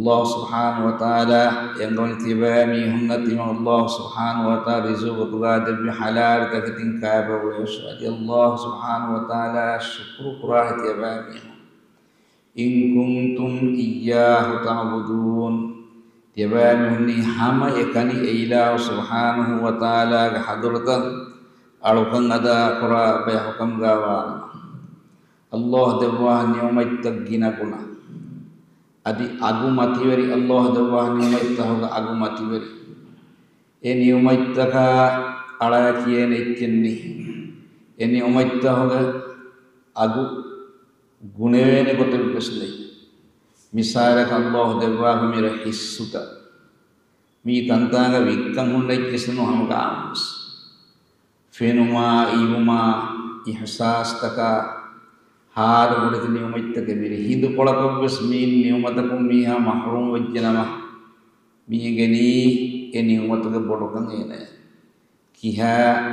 ﷲ ސުބްޙާނަހޫ ވަތަޢާލާ އެންގަވަނީ، ތިޔަބައިމީހުންނަށް ތިމަން ﷲ ސުބްޙާނަހޫ ވަތަޢާލާ ރިޒުޤު ގޮތުގަ ދެއްވި ޙަލާލު ތަކެތިން ކައިބަ އުޅޭށޭ. އަދި ﷲ ސުބްޙާނަހޫ ވަތަޢާލާއަށް ޝުކުރު ކުރާށޭ ތިޔަބައިމީހުން. إِن كُنتُمْ إِيَّاهُ تَعْبُدُونَ. ތިޔަބައިމީހުންނީ ހަމައެކަނި އެ އިލާހު ސުބްޙާނަހޫ ވަތަޢާލާގެ ޙަޟްރަތަށް އަޅުކަން އަދާކުރާ ބަޔަކު ކަމުގަ ވާނަމަ، ﷲ ދެއްވާ ނިޢުމަތްތައް ގިނަގުނަ. އަދި އަގު މަތިވެރި، ﷲ ދެއްވާ ނިޢުމަތްތަކުގެ އަގު މަތިވެރި. އެ ނިޢުމަތްތަކާ އަޅާ ކިޔޭނެ އެއްޗެއް ނެތް. އެ ނިޢުމަތްތަކުގެ އަގު ގުނެވޭނެ ގޮތެއް ވެސް ނެތް. މިސާލަކަށް ﷲ ދެއްވާފަ މިރަށް ހިއްސުތައް. މީ ތަންތާނގަ ވިއްކަން ހުންނަ އެއްޗެއް ނޫން ހަމަ ގާމުސް. ފެނުމާ، އިވުމާ، އިޙްސާސްތަކާ ހާދަ ބޮޑެތި ނިޢުމަތްތަކެއް މިރޭ. ހިނދުކޮޅަކަށްވެސް މިއިން ނިޢުމަތަކުން މީހާ މަޙްރޫމް ވެއްޖެނަމަ، މި އެނގެނީ އެ ނިޢުމަތުގެ ބޮޑުކަން އޭނަޔަށް. ކިހާ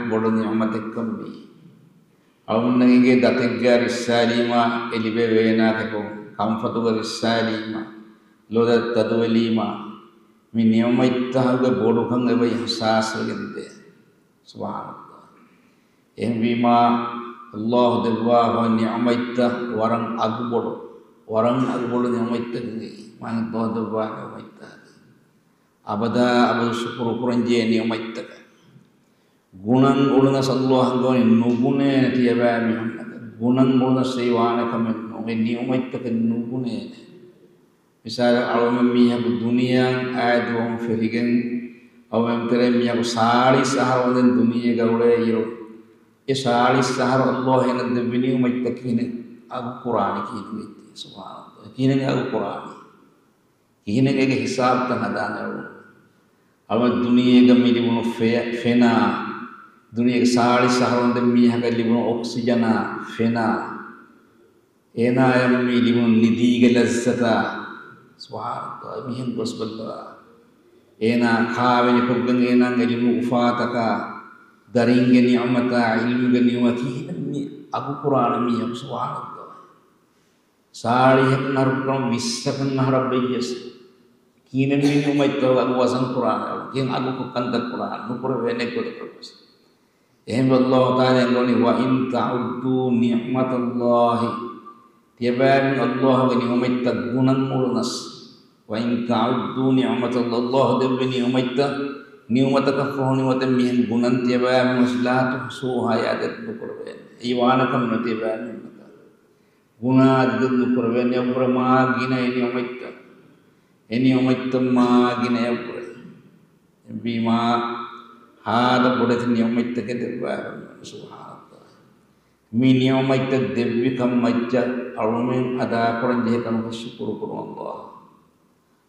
ބޮޑު ނިޢުމަތެއްކަން މީ. އަޅުގަނޑަށް އެނގޭ ދަތެއްގަ ރިއްސާލީމަ އެ ލިބޭ ވޭނާތަކުން، ކަންފަތުގަ ރިއްސާލީމަ، ލޮލަށް ތަދުވެލީމަ، މި ނިޢުމަތްތަކުގެ ބޮޑުކަން އެބަ އިޙްސާސްވެގެންދޭ. ސުބްޙާނަﷲ. އެހެންވީމާ، ﷲ ދެއްވާފަ ނިޢުމަތްތައް ވަރަށް އަގުބޮޑު، ވަރަށް އަގުބޮޑު ނިޢުމަތްތަކެއް މާތް ﷲ ދެއްވާ ނިޢުމަތްތަކެއް. އަބަދާ އަބަދު ޝުކުރު ކުރަންޖެހޭ ނިޢުމަތްތަކެއް. ގުނަން އުޅުނަސް ﷲ އަންގަވަނީ ނުގުނޭނެ ތިޔަބައިމީހުންނަށް. ގުނަން އުޅުނަސް ވާނެ ކަމެއް ނޫން. އެ ނިޢުމަތްތަކެއް ނުގުނޭނެ. މިސާލަށް، އަޅުމެން މީހަކު ދުނިޔެއަށް އައި ދުވަހުން ފެށިގެން، އަޅުމެން ތެރޭ މީހަކު ސާޅީސް އަހަރު ވަންދެން ދުނިޔޭގަ އުޅޭ އިރު، އެ ސާޅީސް އަހަރު އައްލާހު އޭނަ ދެއްވި ނިޢުމަތްތައް ކިހިނެއް އަގު ކުރާނީ ކިހިނެއް ވެއްޖެ؟ ސުބްޙާނައްލާހް. ކިހިނެއް އަގު ކުރާނީ؟ ކިހިނެއް އޭގެ ހިސާބުތައް ހަދާނެ އަޅުގަނޑު؟ އަޅުގަނޑު ދުނިޔޭގަ މި ލިބުނު ފެ-، ފެނާ، ދުނިޔޭގެ ސާޅީސް އަހަރު ވަންދެން މީހަކަށް ލިބުނު އޮކްސިޖަނާ، ފެނާ، އޭނާޔަށް މި ލިބުނު ނިދީގެ ލައްޒަތާ، ސުބްޙާނައްލާހް، މިހެން ގޮސް ބައްލަވާ. އޭނާ ކާވެނިކޮށްގެން އޭނާގެ ލިބުނު އުފާތަކާ، ދަރިންގެ ނިޢުމަތާ، ޢިލްމުގެ ނިޢުމަތް، ކިހިނެއް މި އަގު ކުރާނެ މީހަކު؟ ސުބްޙާނައްލާހް. ސާޅީހަކަށް އަހަރު ކުރަން ވިއްސަކަށް އަހަރަށް ބެއްޖެސް. ކިހިނެއް މި ނިޢުމަތްތައް އަގު ވަޒަން ކުރާނެ؟ ކިހިނެއް އަގުކޮށް ކަންތައް ކުރާނެ؟ ނުކުރެވޭނެ އެއްގޮތަކަށްވެސް. އެހެންވެ އައްލާހު ތަޢާލާ އެންގެވަނީ، "وَإِن تَعُدُّوا نِعْمَتَ اللَّهِ." ތިޔަބައިމީހުން އައްލާހުގެ ނިޢުމަތްތައް ގުނަން އުޅުނަސް. "وَإِن تَعُدُّوا نِعْمَتَ اللَّهِ." އައްލާހު ދެއްވި ނިޢުމަތްތައް، ނިޢުމަތަކަށް ފަހު ނިޢުމަތެއް މިހެން ގުނަން ތިޔަބައިމީހުން، "لَا تُحْصُوهَا." އެ އަދަދު ނުކުރެވޭނެ. އެއީ ވާނެ ކަމެއް ނޫން ތިޔަބައިމީހުންނަކަށް. ގުނާ އަދަދެއް ނުކުރެވޭނެ. އެއަށްވުރެ މާ ގިނަ އެ ނިޢުމަތްތައް. އެ ނިޢުމަތްތައް މާ ގިނަ އެއަށްވުރެ. އެއްވީމާ ހާދަ ބޮޑެތި ނިޢުމަތްތަކެއް ދެއްވާފަ. ސުބްޙާނައްލާހް. މި ނިޢުމަތްތައް ދެއްވި ކަން މައްޗަށް އަޅުމެން އަދާކުރަން ޖެހޭ ކަމަކަށް ޝުކުރު ކުރުން އައްލާހް.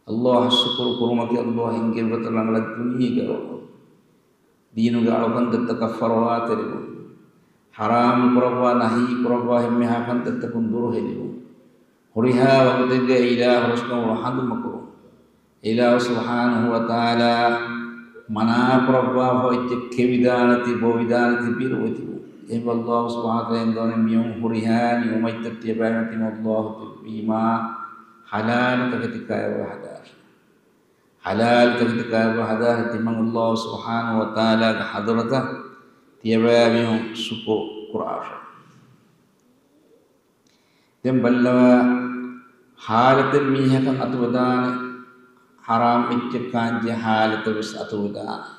އައްލާހަށް ޝުކުރު ކުރުމަކީ އައްލާހް އެންގެވި ގޮތަށް ރަނގަޅަށް ދުނިޔޭގަ އުޅުން. ދީނުގެ އަޅުކަންތައްތަކަށް ފަރުވާތެރިވުން. ޙަރާމް ކުރައްވާ ނަހީ ކުރައްވާ އެންމެހާ ކަންތައްތަކުން ދުރުހެލިވުން. ހުރިހާ ވަގުތެއްގައި އިލާހު ރަސްކަން އުޅުން ހަނދުމަކުރުން. އިލާހު ސުބްޙާނަހޫ ވަތަޢާލާ މަނާ ކުރައްވާފަ އެއްޗެއް ކެވިދާނެތީ، ބޮވިދާނެތީ، ބިރުވެތިވުން. އެހެންވެ އައްލާހު ސުބްޙާނަހޫ ވަތަޢާލާ އެންގެވަނީ މިއޮން ހުރިހާ ނިޢުމަތްތައް ތިޔަބައިމީހުން އައްލާހު ދެއްވީމާ، ޙަލާލު ތަކެތި ކައިވެ ހަދާށޭ. ޙަލާލު ތަކެތި ކައިވެ ހަދާށޭ. ތިމަން އައްލާހު ސުބްޙާނަހޫ ވަތަޢާލާގެ ޙަޟްރަތަށް ތިޔަބައިމީހުން ޝުކުރު ކުރާށޭ. ދެން ބައްލަވާ، ޙާލަތެއް މީހަކަށް އަތުވެދާނެ، ޙަރާމް އެއްޗެއް ކާންޖެހޭ ޙާލަތެއް ވެސް އަތުވެދާނެ.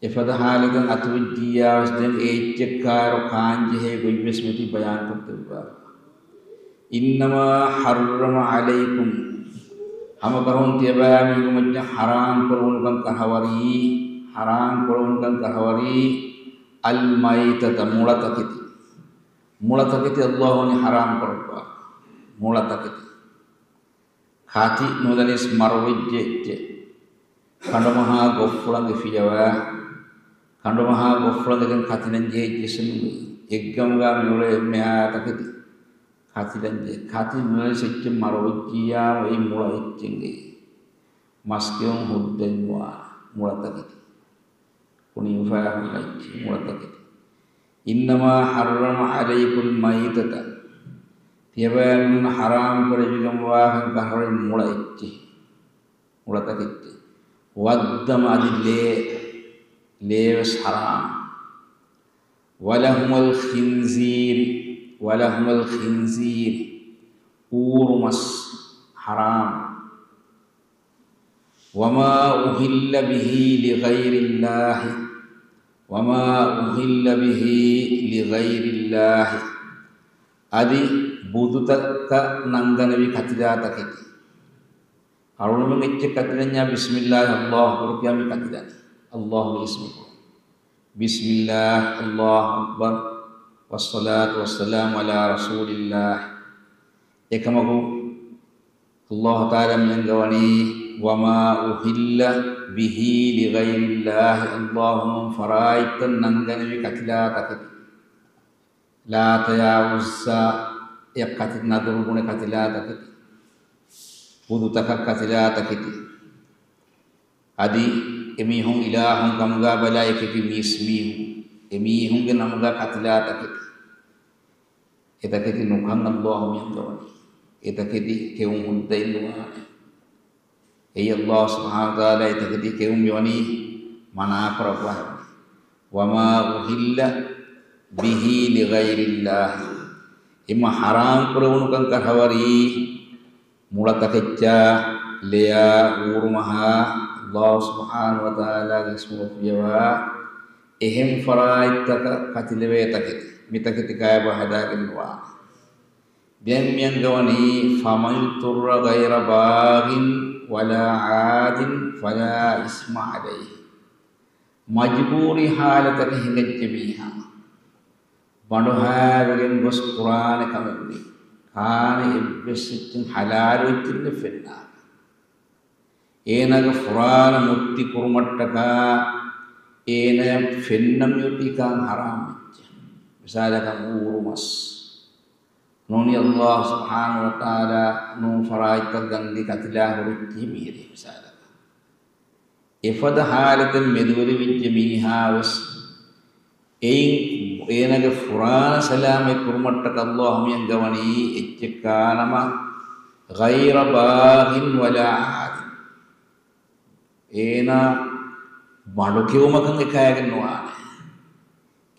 އެފަދަ ޙާލަތެއް އަތުވެއްޖިއްޔާ ވެސް ދެން އެ އެއްޗެއް ކާރު ކާންޖެހޭ ގޮތް ވެސް މިތި ބަޔާންކޮށްދެއްވާފަ. إِنَّمَا حَرَّمَ عَلَيْكُمْ، ހަމަކަށަވަރުން ތިޔަބައިމީހުންގެ މައްޗަށް ޙަރާމް ކުރެވުނުކަން ކަށަވަރީ، ޙަރާމް ކުރެވުނުކަން ކަށަވަރީ، الْمَيْتَةَ، މުޅަތަކެތި. މުޅަތަކެތި އައްލާހު ވަނީ ޙަރާމް ކުރައްވާ. މުޅަތަކެތި. ކަތި ނުލަނިސް މަރުވެއްޖެ އެއްޗެއް. ކަނޑުމަހާ ގޮށްފުޅަށް ފިޔަވާ. ކަނޑުމަހާ ގޮށްފުޅަށް ދެކެން ކަތިލަން ޖެހިއްޖެ ސެންވީ. އެއްގަމުގަ މިއުޅޭ އެންމެހާ ތަކެތި ކަތިލަން ޖެހި. ކަތި ނުލަނިސް އެއްޗެއް މަރުވެއްޖިއްޔާ އެއީ މުޅަ އެއްޗެއް. މަސްކެއުން ހުއްދައެއް ނުވާނެ. މުޅަތަކެތި. ކުނި އުފާ ހުންނަ އެއްޗެއް މުޅަތަކެތި. إِنَّمَا حَرَّمَ عَلَيْكُمُ الْمَيْتَةَ. ތިޔަބައިމީހުން ޙަރާމް ކުރެއްވިގެންވާކަން ކަށަވަރީ މުޅަ އެއްޗެއް. މުޅަތަކެއްޗެއް. وَالدَّمَ، އަދި ލޭ، ލޭ ވެސް ޙަރާމް. وَلَحْمَ الْخِنْزِيرِ، وَلَحْمَ الْخِنْزِيرِ، އޫރުމަސް ޙަރާމް. وَمَا أُهِلَّ بِهِ لِغَيْرِ اللَّهِ، وَمَا أُهِلَّ بِهِ لِغَيْرِ اللَّهِ، އަދި ބުދުތަކަށް ނަންގަނެވި ކަތިލާ ތަކެތި. އަޅުގަނޑުމެން އެއްޗެއް ކަތިލަންޏާ ބިސްމިއްލާހި އައްލާހު އަކްބަރު ކިޔާ މި ކަތިލަނީ. އައްލާހުގެ އިސްމު. بِسْمِ اللَّهِ، اللَّهُ أَكْبَرُ، وَالصَّلَاةُ وَالسَّلَامُ عَلَى رَسُولِ اللَّهِ. އެކަމަކު، އައްލާހު ތަޢާލާ މި އަންގަވަނީ، وَمَا أُهِلَّ بِهِ لِغَيْرِ اللَّهِ، އައްލާހު ފަރާތްތައް ނަންގަނެވި ކަތިލާ ތަކެތި. ލާތަޔާ ޢުއްޒާ އެ ކަތި، ނަދުރު ބުނެ ކަތިލާ ތަކެތި. ބުދުތަކަށް ކަތިލާ ތަކެތި. އަދި އެމީހުން އިލާހުން ކަމުގަ ބަލާ އެކި މީސްމީހުން. އެމީހުންގެ ނަމުގަ ކަތިލާ ތަކެތި. އެތަކެތި ނުކަން އައްލާހު މި އަންގަވަނީ. އެތަކެތި ކެއުން ހުއްދައެއް ނުވާނެ. އެއީ އައްލާހު ސުބްޙާނަހޫ ވަތަޢާލާ އެތަކެތި ކެއުން މިވަނީ މަނާ ކުރައްވާ ހެވަނީ. وَمَا أُهِلَّ بِهِ لِغَيْرِ اللَّهِ. އެމަ ޙަރާމް ކުރެވުނުކަން ކަށަވަރީ މުޅަ ތަކެއްޗާ، ލެޔާ، އޫރުމަހާ، އައްލާހު ސުބްޙާނަހޫ ވަތަޢާލާގެ އިސްމުގަ ފިޔަވާ އެހެން ފަރާތްތަކަށް ކަތިލެވޭ ތަކެތި. މި ތަކެތި ކައިބަ ހަދާގެން ނުވާނެ. ދެން މިއަންގަވަނީ، فَمَنِ اضْطُرَّ غَيْرَ بَاغٍ وَلَا عَادٍ فَلَا إِثْمَ عَلَيْهِ. މަޖުބޫރީ ހާލަތަކަށް ހިނގައްޖެ މީހާ، ބަނޑުހައިވެގެން ގޮސް ކުރާނެ ކަމެއް ނެތް. ކާނެ އެއްވެސް އެއްޗެއް ޙަލާލު އެއްޗެއް ނެތް ފެންނާނެ. އޭނާގެ ފުރާނަ މުއްތި ކުރުމަށްޓަކާ އޭނާއަށް ފެންނަ މިއޮތީ ކާން ޙަރާމް އެއްޗެއް. މިސާލަކަށް އޫރުމަސް. ނޫނީ ﷲ ސުބްޙާނަހޫ ވަތަޢާލާ ނޫން ފަރާތްތައް ގަންދީ ކަތިލާ ހުރިއްޖެ މީރޭ މިސާލަކަށް. އެފަދަ ޙާލަތެއް މެދުވެރިވެއްޖެ މީހާވެސް، އެއިން އޭނާގެ ފުރާނަ ސަލާމަތް ކުރުމަށްޓަކަ ﷲ މިއަންގަވަނީ އެއްޗެއް ކާނަމަ، غَيْرَ بَاغٍ وَلَا عَادٍ. އޭނާ ބަނޑު ކެއުމަކަށް އެކާގެން ނުވާނެ.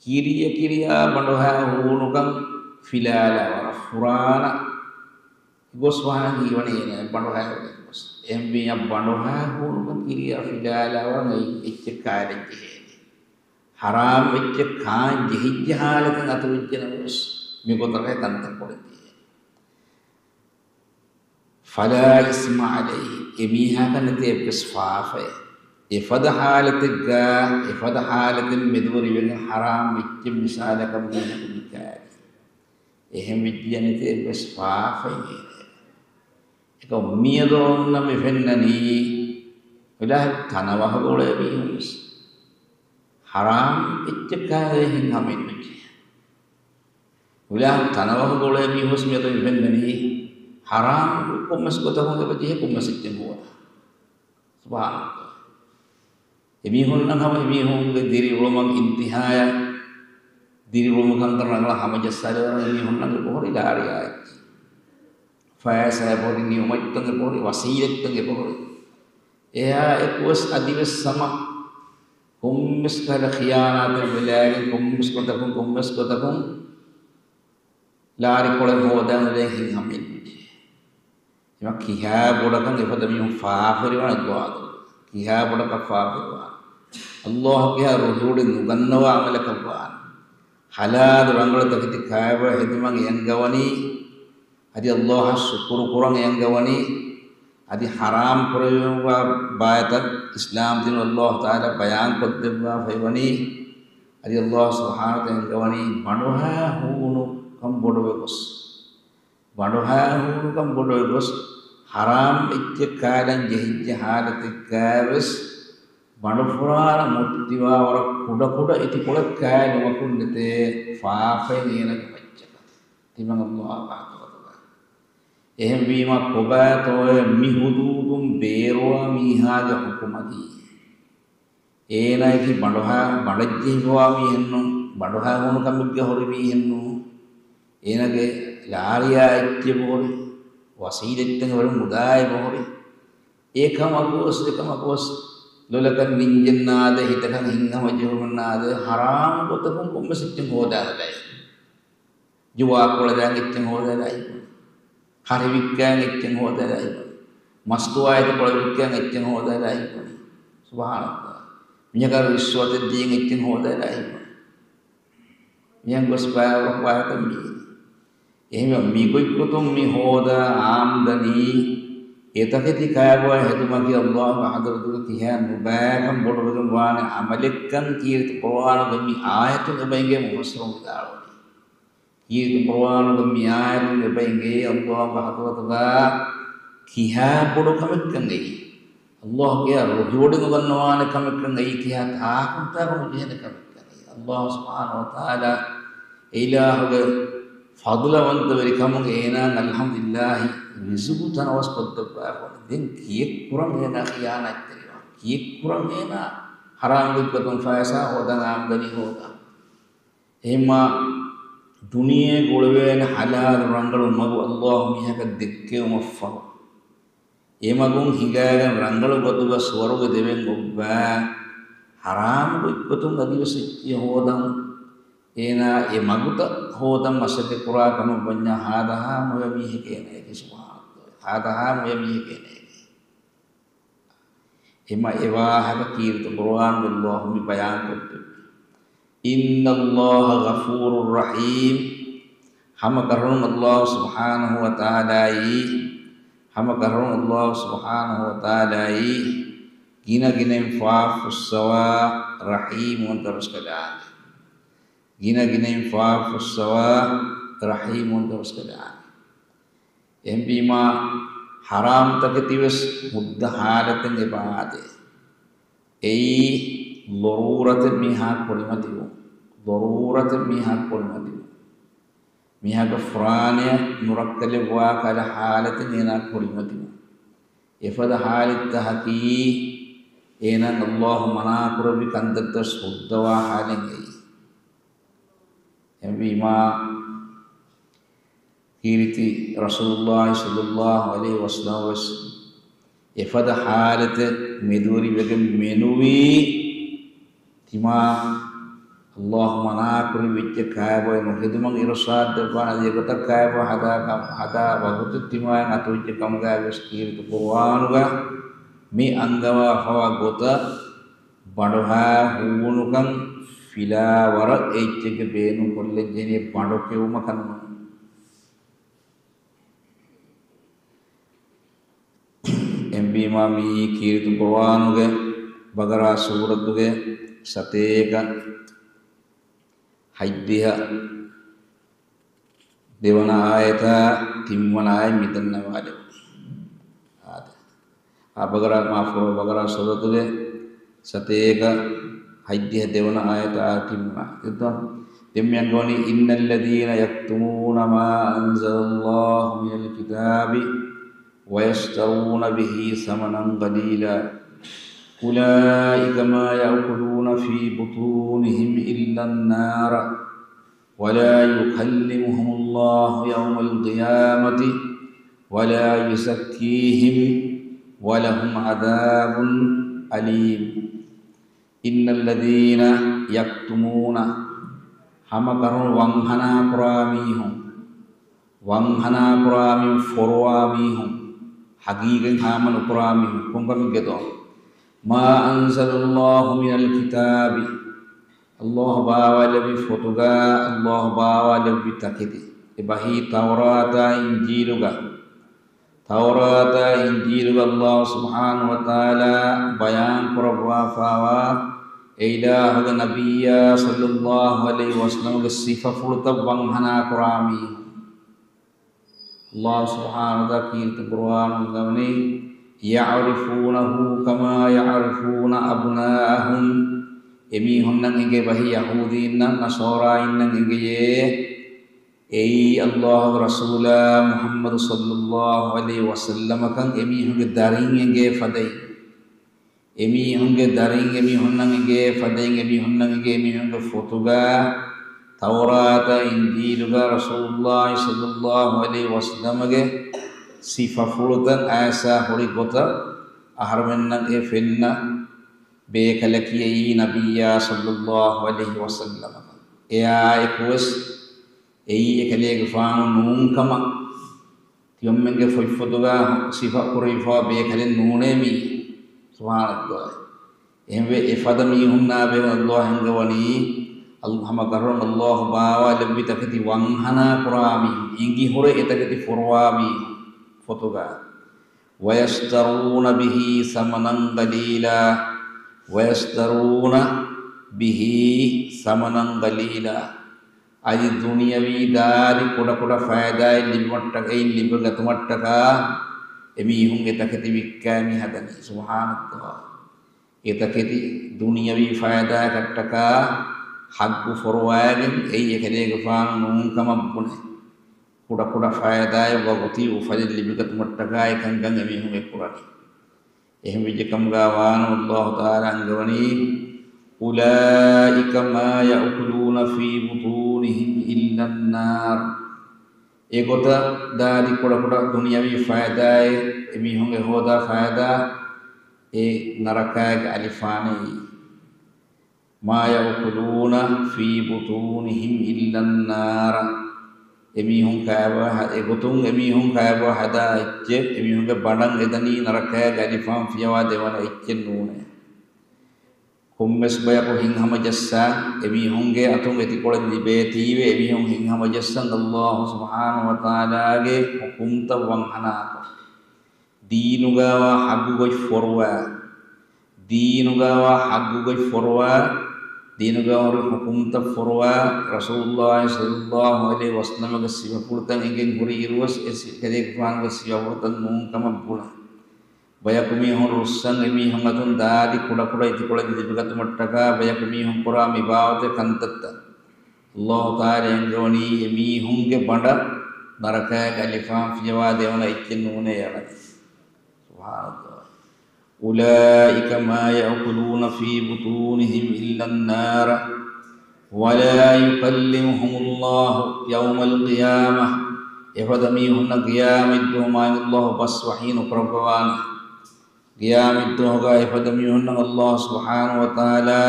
ކިރިޔަ ކިރިޔާ ބަނޑުހައި ހޫނުކަން ފިލާލާ ވަރަށް ފުރާނަ ގޮސް ވާނެ ހީވަނީ އޭނާ ބަނޑުހައި ގޮސް. އެހެންވީމަ ބަނޑުހައި ހޫނުކަން ކިރިޔާ ފިލާލާ ވަރަށް އެއްޗެއް ކާލެއް ޖެހޭނެ. ޙަރާމް އެއްޗެއް ކާން ޖެހިއްޖެ ހާލަތެއް އަތުވެއްޖެނަމަވެސް، މިގޮތަކަށް ތަންތަން ކުރަން ޖެހޭނެ. فَلَا إِثْمَ عَلَيْهِ. އެމީހާކަށް ނެތޭ އެއްވެސް ފާފައެއް. އެފަދަ ޙާލަތެއްގަ، އެފަދަ ޙާލަތެއް މެދުވެރިވެގެން ޙަރާމް އެއްޗެއް މިސާލަކަށް މީހަކު މިކާލި. އެހެން ވެއްޖިއްޔާ ނެތޭ އެއްވެސް ފާފައެއް އޭނާ. އެކަމު މިއަދު އޮންނަ މި ފެންނަނީ، އިލާހު ތަނަވަހުގަ އުޅޭ މީހުންވެސް. ޙަރާމް އެއްޗެއް ކާލެ ހިން ހަމައެއް ނުޖެހޭ. އިލާހު ތަނަވަހުގަ އުޅޭ މީހުންވެސް މިއަދު މި ފެންނަނީ، ޙަރާމް ކޮންމެސް ގޮތަކުން އެބަ ޖެހޭ ކޮންމެސް އެއްޗެއް ހޯދާ. ސުބްޙާނަﷲ. އެމީހުންނަށް ހަމަ އެމީހުންގެ ދިރިއުޅުމަށް އިންތިހާޔަށް ދިރިއުޅުމުގެ ކަންކަން ރަނގަޅަށް ހަމަޖައްސާލެވުނު އެމީހުންނަށް އެބަހުރި ލާރިޔާ އެއްޗެއް. ފައިސާ އެބަހުރި، ނިޢުމަތްތައް އެބަހުރި، ވަސީލަތްތައް އެބަހުރި. އެއާ އެކުވެސް އަދިވެސް ހަމަ ކޮންމެސް ކަހަލަ ޚިޔާނާތެއް ވެލާގެން ކޮންމެސް ގޮތަކުން، ކޮންމެސް ގޮތަކުން ލާރިކޮޅެއް ހޯދާނެ ދެން ހިތްހަމައެއް ނުޖެހޭ. އެމަ ކިހާ ބޮޑަކަށް އެފަދަ މީހުން ފާފަވެރިވާނެ ދުޢާ ދުޢާ. ކިހާ ބޮޑަކަށް ފާފަވެރިވާނެ. ﷲ ކިހާ ރުހިވޮޑި ނުގަންނަވާ ޢަމަލަކަށް ވާނެ. ޙަލާލު ރަނގަޅު ތަކެތި ކާބަ ހެދުމަށް އެ އަންގަވަނީ. އަދި ﷲ އަށް ޝުކުރު ކުރަން އެ އަންގަވަނީ. އަދި ޙަރާމް ކުރެވިފައިވާ ބައިތައް އިސްލާމް ދީނު ﷲ ތަޢާލާ ބަޔާން ކޮށްދެއްވާފައިވަނީ. އަދި ﷲ ސުބްޙާނަހޫ ވަތަޢާލާ އަންގަވަނީ ބަނޑުހައި ހޫނުކަން ބޮޑުވެ ގޮސް، ބަނޑުހައި ހޫނުކަން ބޮޑުވެ ގޮސް، ޙަރާމް އެއްޗެއް ކާލަން ޖެހިއްޖެ ޙާލަތެއްގައިވެސް، ބަނޑުފުރާނަ މުއްތިވާ ވަރަށް ކުޑަކުޑަ އިތިކޮޅެއް ކާލުމަކުން ނެތޭ ފާފައެއް އޭނަގެ މައްޗަށް. ތިމަން ﷲ އާޚިރަތުގަ. އެހެންވީމަ ކޮބާތޯއޭ މި ޙުދޫދުން ބޭރުވާ މީހާގެ ޙުކުމަކީ؟ އޭނާއަކީ ބަނޑުހައި، ބަނޑަށްޖެހިފަވާ މީހެއްނޫން، ބަނޑުހައި ހޫނުކަމެއްގަ ހުރި މީހެއްނޫން. އޭނާގެ ލާރިޔާ އެއްޗެއް އެބަހުރި، ވަސީލަތްތައް އެބަހުރި، މުދާ އެބަހުރި. އެކަމަކުވެސް، އެކަމަކުވެސް ލޮލަކަށް ނިންޖެއް ނާދޭ، ހިތަކަށް ހިތްހަމަޖެހުމެއް ނާދޭ، ޙަރާމް ގޮތަކުން ކޮންމެސް އެއްޗެއް ހޯދާލައި. ޖުވާ ކުޅަދާން އެއްޗެއް ހޯދާލައި. ކަރި ވިއްކާން އެއްޗެއް ހޯދާލައި. މަސްތުވާ އިތިކޮޅެއް ވިއްކާން އެއްޗެއް ހޯދާލައި. ސުބްޙާނަﷲ. މީހަކަށް ރިޝްވަތެއް ދީން އެއްޗެއް ހޯދާލައި. މިހެން ގޮސް ބައިވަރު ބައިތައް މީ. އެހެންވެ މިގޮތްގޮތުން މި ހޯދާ އާމްދަނީ އެތަކެތި ކާބަ ހެދުމަކީ ﷲ ގެ ޙަޟްރަތުގަ ކިހާ ނުބައިކަން ބޮޑުވެގެން ވާނެ ޢަމަލެއްކަން ކީރިތި ޤުރުއާނުގަ މި އާޔަތުން އެބަ އެނގޭ މުފައްސިރުން ވިދާޅުވަނީ. ކީރިތި ޤުރުއާނުގަ މި އާޔަތުން އެބަ އެނގޭ ﷲ ގެ ޙަޟްރަތުގަ ކިހާ ބޮޑު ކަމެއްކަން އެއީ. ﷲ ކިހާ ރުހިވޮޑި ނުގަންނަވާނެ ކަމެއްކަން އެއީ، ކިހާ ތާކުންތާކު ނުޖެހޭނެ ކަމެއްކަން އެއީ. ﷲ ސުބްޙާނަހޫ ވަތަޢާލާ އެ އިލާހުގެ ފަޟްލުވަންތަވެރިކަމުން އޭނާއަށް އަލްޙަމްދުލިއްލާހި ރިޒުޤު ތަނަވަސް ކޮށްދެއްވާފަ ވަނީ. ދެން ކިއެއްކުރަން އޭނާ ޚިޔާނާތްތެރިވާން؟ ކިއެއްކުރަން އޭނާ ޙަރާމް ގޮތްގޮތުން ފައިސާ ހޯދަން އާމްދަނީ ހޯދާން؟ އެހެންމާ ދުނިޔޭގަ އުޅެވޭނެ ޙަލާލު ރަނގަޅު މަގު ﷲ މީހަކަށް ދެއްކެވުމަށްފަހު، އެ މަގުން ހިނގާގެން ރަނގަޅު ގޮތުގަ ސުވަރުގެ ދެވެން އޮއްވާ، ޙަރާމް ގޮތްގޮތުން އަދިވެސް އެއްޗެއް ހޯދަން، އޭނާ އެ މަގުތައް ހޯދަން މަސައްކަތް ކުރާ ކަމަށް ވަންޏާ، ހާދަހާ މޮޔަ މީހެކޭ އޭނާއަކީ. ސުބްޙާނަﷲ. ހާދަހާ މޮޔަ މީހެކޭ އޭނާއަކީ. އެމަ އެ ވާހަކަ ކީރިތި ޤުރުއާނުގަ ﷲ މި ބަޔާން ކޮށްދެއްވި. إِنَّ اللَّهَ غَفُورٌ رَحِيمٌ. ހަމަ ކަށަވަރުން ﷲ ސުބްޙާނަހޫ ވަތަޢާލާއީ، ހަމަ ކަށަވަރުން ﷲ ސުބްޙާނަހޫ ވަތަޢާލާއީ، ގިނަ ގިނައިން ފާފަ ފުއްސަވާ ރަޙީމް ވަންތަ ރަސްކަލާނގެ. ގިނަ ގިނައިން ފާފަ ފުއްސަވާ ރަޙީމް ވަންތަ ރަސްކަލާނގެ. އެހެންވީމާ، ޙަރާމްތަކެތިވެސް ހުއްދަ ޙާލަތެއް އެބަ އާދޭ. އެއީ، ޟަރޫރަތެއް މީހާ ކުރިމަތިވުން. ޟަރޫރަތެއް މީހާ ކުރިމަތިވުން. މީހާގެ ފުރާނަޔަށް ނުރައްކަލެއްވާ ކަހަލަ ޙާލަތެއް އޭނާ ކުރިމަތިވުން. އެފަދަ ޙާލަތްތަކަކީ، އޭނާ ﷲ މަނާކުރެއްވި ކަންތައްތައް ހުއްދަވާ ޙާލެއް އެއީ. އެހެންވީމާ، ކީރިތި ރަސޫލުﷲ ޞައްލަﷲ ޢަލައިހި ވަސައްލަމަ ވެސް އެފަދަ ޙާލަތެއް މެދުވެރިވެގެން މެނުވީ، ތިމާ ﷲ މަނާކުރި ވެއްޖެ ކައިބޮއެ ނުހެދުމަށް އިރުޝާދު ދެއްވާނެ އެ ގޮތަށް ކައިބޮ ހަދާ ކަމަށް، ހަދާ ވަގުތެއް ތިމާއަށް އަތުވެއްޖެ ކަމުގައި ވެސް ކީރިތި ޤުރުއާނުގަ މި އަންގަވާފަވާ ގޮތަށް ބަނޑުހާ ހޫނުކަން ފިލާވަރަށް އެއްޗެއްގެ ބޭނުން ކޮށްލަން ޖެހެނީ ބަނޑު ކެއުމަކަށް ނޫން. އެހެންވީމާ މިއީ ކީރިތި ޤުރުއާނުގެ ބަޤަރާ ސޫރަތުގެ ސަތޭކަ ހަތްދިހަ ދެވަނަ އާޔަތާ ތިންވަނަ އާޔަތް މިދަންނަވާލެވުނީ. އާދެ. އާ ބަޤަރާ، މާފުކުރައްވާ، ބަޤަރާ ސޫރަތުގެ ސަތޭކަ ހަތްދިހަ ދެވަނަ އާޔަތާ ތިންވަނަ އާޔަތް. ދެން މި އަންގަވަނީ، إن الذين يكتمون ما أنزل الله من الكتاب ويشترون به ثمنا قليلا أولئك ما يأكلون في بطونهم إلا النار ولا يكلمهم الله يوم القيامة ولا يزكيهم ولهم عذاب أليم. إن الذين يكتمون، ހަމަކަށަވަރުން ވަންހަނާކުރާ މީހުން، ވަންހަނާކުރާ މީހުން، ފޮރުވާ މީހުން، ޙަޤީޤަތް ހާމަ ނުކުރާ މީހުން، ކޮންކަމެއްގެތޯ؟ ما أنزل الله من الكتاب، ﷲ ބާވާލެއްވި ފޮތުގަ، ﷲ ބާވާލެއްވި ތަކެތި، އެބަހީ ތައުރާތާ އިންޖީލުގަ، ތައުރާތާ އިންޖީލުގަ ﷲ ސުބްޙާނަހޫ ވަތަޢާލާ ބަޔާން ކުރައްވާފައިވާ، އެ އިލާހުގެ ނަބިއްޔާ ޞައްލަﷲ ޢަލައިހި ވަސައްލަމަގެ ސިފަފުޅުތައް ވަންހަނާ ކުރާ މީހުން. ﷲ ސުބްޙާނަހޫ ވަތަޢާލާ ކީރިތި ޤުރުއާނުގައި ވަނީ، يعرفونه كما يعرفون أبناءهم. އެމީހުންނަށް އެނގޭ ބަހީ ޔަހޫދީންނަށް ނަޞާރާއިންނަށް އެނގެޔޭ، އެއީ ﷲގެ ރަސޫލާ މުޙައްމަދު ޞައްލަﷲ ޢަލައިހި ވަސައްލަމަކަށް އެމީހުންގެ ދަރިން އެނގޭ ފަދައިން. އެމީހުންގެ ދަރިން އެމީހުންނަށް އެނގޭ ފަދައިން، އެމީހުންނަށް އެނގޭ އެމީހުންގެ ފޮތުގަ، ތައުރާތަށް އިންޖީލުގަ ރަސޫލުﷲ ޞައްލަﷲ ޢަލައިހި ވަސައްލަމަގެ ސިފަފުޅުތައް އައިސާ ހުރި ގޮތަށް އަހަރުމެންނަށް އެ ފެންނަ ބޭކަލަކީ އެއީ ނަބިއްޔާ ޞައްލަﷲ ޢަލައިހި ވަސައްލަމަކަށް. އެއާއެކުވެސް އެއީ އެކަލޭގެފާނު ނޫންކަމަށް ތިމަންމެންގެ ފޮތްފޮތުގަ ސިފަ ކުރެވިފައިވާ ބޭކަލެއް ނޫނޭ މީ. ސުބްޙާނަﷲ. އެހެންވެ، އެފަދަ މީހުންނާބެހޭ ﷲ އަންގަވަނީ، އަލް-، ހަމަ ކަށަވަރުން ﷲ ބާވާލެއްވި ތަކެތި ވަންހަނާ ކުރާ މީހުން، އެނގިހުރެ އެތަކެތި ފޮރުވާ މީހުން ފޮތުގަ. ويشترون به ثمنا قليلا، ويشترون به ثمنا قليلا. އަދި ދުނިޔަވީ ދާދި ކުޑަކުޑަ ފައިދާއެއް ލިބުމަށްޓަކައި، ލިބިގަތުމަށްޓަކާ އެމީހުން އެތަކެތި ވިއްކާ މި ހަދަނީ. ސުބްޙާނަﷲ. އެތަކެތި ދުނިޔަވީ ފައިދާއަކަށްޓަކާ ޙައްޤު ފޮރުވައިގެން އެއީ އެކަލޭގެފާނު ނޫންކަމަށް ބުނެ، ކުޑަކުޑަ ފައިދާއެއް ވަގުތީ އުފަލެއް ލިބިގަތުމަށްޓަކާ އެކަންކަން އެމީހުން އެކުރަނީ. އެހެންވެއްޖެކަމުގަ ވާނަމަ ﷲ ތަޢާލާ އަންގަވަނީ، أولئك ما يأكلون في بطونهم إلا النار. އެގޮތަށް ދާދި ކުޑަކުޑަ ދުނިޔަވީ ފައިދާއެއް، އެމީހުންގެ ހޯދާ ފައިދާ، އެ ނަރަކާގެ އަލިފާނެއް. ما يأكلون في بطونهم إلا النار. އެމީހުން ކައިބޮ ހަ-، އެގޮތުން އެމީހުން ކައިބޮ ހަދާ އެއްޗެއް، އެމީހުންގެ ބަނޑަށް އެދަނީ ނަރަކައިގެ އަލިފާން ފިޔަވާ ދެވަނަ އެއްޗެއް ނޫނޭ. ކޮންމެސް ބަޔަކު ހިތްހަމަޖައްސާ، އެމީހުންގެ އަތުން އެތިކޮޅެއް ލިބޭތީވެ، އެމީހުން ހިތްހަމަޖައްސަން ﷲ ސުބްޙާނަހޫ ވަތަޢާލާގެ ޙުކުމްތައް ވަންހަނާކޮށް. ދީނުގަވާ ޙައްޤު ގޮތް ފޮރުވާ، ދީނުގަވާ ޙައްޤު ގޮތް ފޮރުވާ، ދީނުގަ ހުރި ޙުކުމްތައް ފޮރުވާ، ރަސޫލުﷲ ޞައްލަﷲ ޢަލައިހި ވަސައްލަމަގެ ސިފަފުޅުތައް އެނގެން ހުރި އިރުވެސް، އެ ސި-، ކަލޭގެފާނުގެ ސިފަފުޅުތައް ނޫން ކަމަށް ބުނަން. ބަޔަކު މީހުން ރުއްސަން އެމީހުން އަތުން ދާދި ކުޑަކުޑަ އިތުކޮޅެއް ލިބިގަތުމަށްޓަކާ ބަޔަކު މީހުން ކުރާ މި ބާވަތުގެ ކަންތައްތައް. ﷲ ތަޢާލާ އެންގެވަނީ އެމީހުންގެ ބަނޑަށް ނަރަކައިގެ އަލިފާން ފިޔަވާ ދެވަނަ އެއްޗެއް ނޫނޭ އަޅަނީ. ސުބްޙާނަﷲ. أولئك ما يأكلون في بطونهم إلا النار ولا يكلمهم الله يوم القيامة. އެފަދަ މީހުންނަށް ޤިޔާމަތްދުވަހު މާތް ﷲ ބަސް ވަޙީ ނުކުރައްވަވާނެ. ޤިޔާމަތްދުވަހުގަ އެފަދަ މީހުންނަށް ﷲ ސުބްޙާނަހޫ ވަތަޢާލާ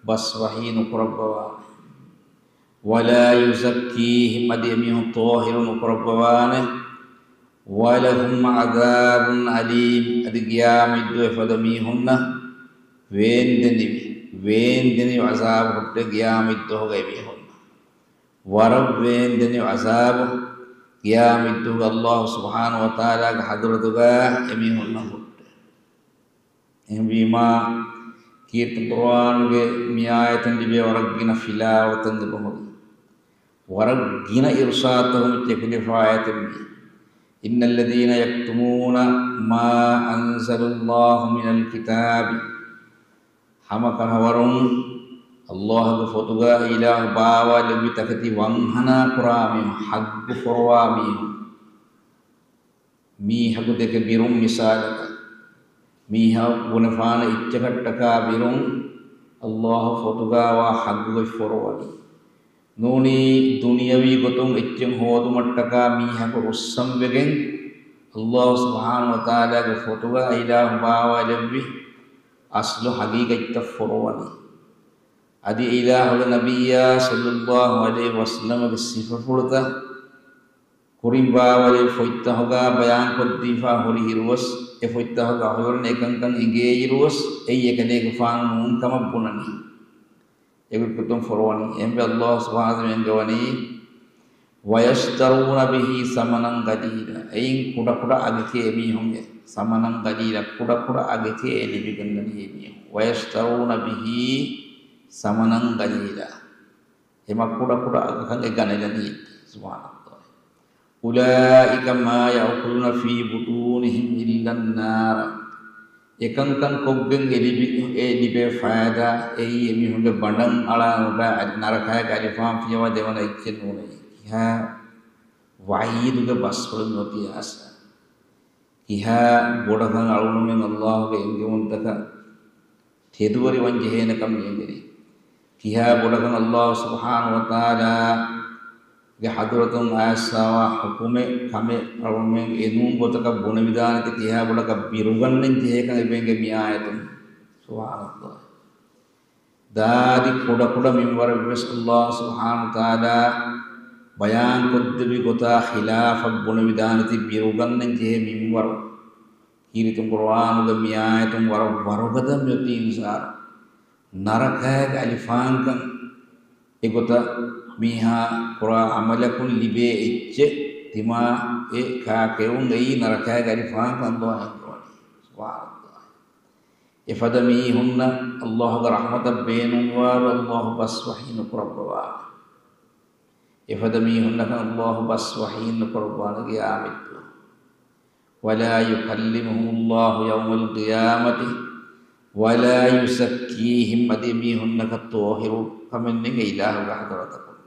ބަސް ވަޙީ ނުކުރައްވަވާނެ. ولا يزكيهم، އަދި އެމީހުން ޠާހިރު ނުކުރައްވަވާނެ. ولهم عذاب أليم، އަދި ޤިޔާމަތްދުވަހު އެފަދަ މީހުންނަށް ވޭންދެނިވި، ވޭންދެނިވި ޢަޒާބު ހުއްޓޭ ޤިޔާމަތްދުވަހުގަ އެމީހުންނަށް. ވަރަށް ވޭންދެނިވި ޢަޒާބު ޤިޔާމަތްދުވަހުގަ ﷲ ސުބްޙާނަހޫ ވަތަޢާލާގެ ޙަޟްރަތުގަ އެމީހުންނަށް ހުއްޓޭ. އެހެންވީމާ، ކީރިތި ޤުރުއާނުގެ މި އާޔަތުން ލިބޭ ވަރަށް ގިނަ ފިލާވަޅުތައް އެބަހުރި. ވަރަށް ގިނަ އިރުޝާދުތަކުން އެކުލެވިފަ އާޔަތެއް މީ. إن الذين يكتمون ما أنزل الله من الكتاب، ހަމަ ކަހަވަރުން ﷲ ގެ ފޮތުގަ އިލާހު ބާވާލެއްވި ތަކެތި ވަންހަނާ ކުރާ މީހުން، ޙައްޤު ފޮރުވާ މީހުން. މީހަކު ދެކެ ބިރުން މިސާލަކަށް، މީހާ ބުނެފާނެ އެއްޗަކަށްޓަކާ ބިރުން، ﷲ ފޮތުގަވާ ޙައްޤު ގޮތް ފޮރުވަނީ. ނޫނީ ދުނިޔަވީ ގޮތުން އެއްޗެއް ހޯދުމަށްޓަކާ މީހަކު ރުއްސަންވެގެން، ﷲ ސުބްޙާނަހޫ ވަތަޢާލާގެ ފޮތުގަ އިލާހު ބާވާލެއްވި އަސްލު ޙަޤީޤަތްތައް ފޮރުވަނީ. އަދި އިލާހުގެ ނަބިއްޔާ ޞައްލަﷲ ޢަލައިހި ވަސައްލަމަގެ ސިފަފުޅުތައް ކުރިން ބާވަލި ފޮތްތަހުގަ ބަޔާންކޮށްދީފާ ހުރި އިރުވެސް، އެ ފޮތްތަހުގަ އަހުލުވެރިން އެކަންކަން އެނގޭ އިރުވެސް، އެއީ އެކަލޭގެފާނު ނޫން ކަމަށް ބުނަނީ. އެގޮތުން ފޮރުވަނީ. އެހެންވެ ﷲ ސުބްޙާނަހޫ ވަތަޢާލާ އެންގެވަނީ، ويشترون به ثمنا قليلا، އެއިން ކުޑަކުޑަ އަގެކޭ އެމީހުންގެ، ثمنا قليلا، ކުޑަކުޑަ އަގެކޭ އެ ލިބިގަންނަނީ އެމީހުން. ويشترون به ثمنا قليلا. އެމަ ކުޑަކުޑަ އަގަކަށް އެ ގަނެލަނީ. ސުބްޙާނަﷲ. أولئك ما يأكلون في بطونهم إلا النار. އެކަންކަން ކޮށްގެން އެ ލިބި، އެ ލިބޭ ފައިދާ އެއީ އެމީހުންގެ ބަނޑަށް އަޅާ ނުބައި ނަރަކައިގެ އަލިފާން ފިޔަވާ ދެވަނަ އެއްޗެއް ނޫނޭ. ކިހާ ވަޢީދުގެ ބަސްފުޅުން އޮތީ އާސާ. ކިހާ ބޮޑަކަށް އަޅުގަނޑުމެން ﷲ ގެ އެންގެވުންތަކަށް ތެދުވެރިވަން ޖެހޭނެކަން މި އެނގެނީ. ކިހާ ބޮޑަކަށް ﷲ ސުބްޙާނަހޫ ވަތަޢާލާ ގެ ޙަޟްރަތުން އައިސްފަވާ ޙުކުމެއް ކަމެއް އަޅުގަނޑުމެން އެނޫން ގޮތަކަށް ބުނެވިދާނެތީ ކިހާ ބޮޑަކަށް ބިރުގަންނަން ޖެހޭކަން އެބަ އެނގޭ މި އާޔަތުން. ސުބްޙާނަﷲ. ދާދި ކުޑަކުޑަ މިންވަރެއްވެސް ﷲ ސުބްޙާނަހޫ ވަތަޢާލާ ބަޔާންކޮށްދެއްވި ގޮތާ ޚިލާފަށް ބުނެވިދާނެތީ ބިރުގަންނަން ޖެހޭ މިންވަރު. ކީރިތި ޤުރުއާނުގެ މި އާޔަތުން ވަރަށް ވަރުގަދަ މިއޮތީ އިންޒާރު. ނަރަކައިގެ އަލިފާންކަން އެގޮތަށް މީހާ ކުރާ ޢަމަލަކުން ލިބޭ އެއްޗެއް ތިމާ އެ ކާކެއުން އެއީ ނަރަކައިގެ އަލިފާންކަން ﷲ އެންގެވަނީ. ސުބްޙާނަﷲ. އެފަދަ މީހުންނަށް ﷲ ގެ ރަޙްމަތަށް ބޭނުންވާއިރު ﷲ ބަސް ވަޙީ ނުކުރައްވަވާނެ. އެފަދަ މީހުންނަކަށް ﷲ ބަސް ވަޙީ ނުކުރައްވާނެ ޤިޔާމަތްދުވަހު. ولا يكلمهم الله يوم القيامة ولا يزكيهم، އަދި މީހުންނަކަށް ޠާހިރު ކަމެއް ނެތް އެ އިލާހުގެ ޙަޟްރަތަކުން.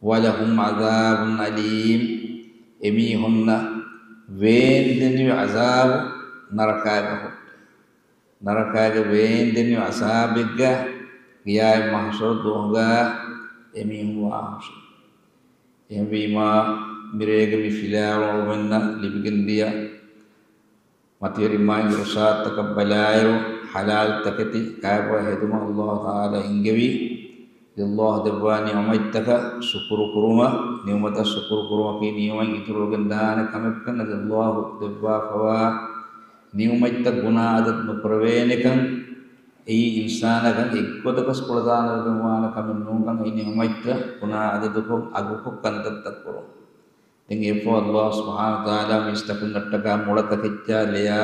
ولهم عذاب أليم، އެމީހުންނަށް ވޭންދެނިވި ޢަޒާބު ނަރަކާގެ ހުއްޓޭ. ނަރަކާގެ ވޭންދެނިވި ޢަޒާބެއްގަ ޤިޔާމަތް މަޙްޝަރު ދުވަހުގަ އެމީހުން ވާހުށީ. އެހެންވީމާ، މިރޭގެ މި ފިލާވަޅުމެންނަށް ލިބިގެންދިޔަ މަތިވެރިން މާތް އިރުޝާދުތަކަށް ބަލާއިރު، ޙަލާލު ތަކެތި ކައިބޮއެ ހެދުމަށް ﷲ ތަޢާލާ އެންގެވީ. ﷲ ދެއްވާ ނިޢުމަތްތަކަށް ޝުކުރު ކުރުމަށް، ނިޢުމަތަށް ޝުކުރު ކުރުމަކީ ނިޢުމަތް އިތުރުވެގެން ދާނެ ކަމެއްކަން، އަދި ﷲ ދެއްވާފަވާ ނިޢުމަތްތައް ގުނާ އަދަދު ނުކުރެވޭނެކަން، އެއީ އިންސާނަކަށް އެއްގޮތަކަސް ކުޅަދާނަވެގެންވާނެ ކަމެއް ނޫންކަން އެއީ ނިޢުމަތްތައް ބުނާ އަދަދުކޮށް އަގުކޮށް ކަންތައްތައް ކުރުން. ދެން އެއަށްފަހު ﷲ ސުބްޙާނަހޫ ވަތަޢާލާ މީސްތަކުންނަށްޓަކާ މުޅަ ތަކެއްޗާ ލެޔާ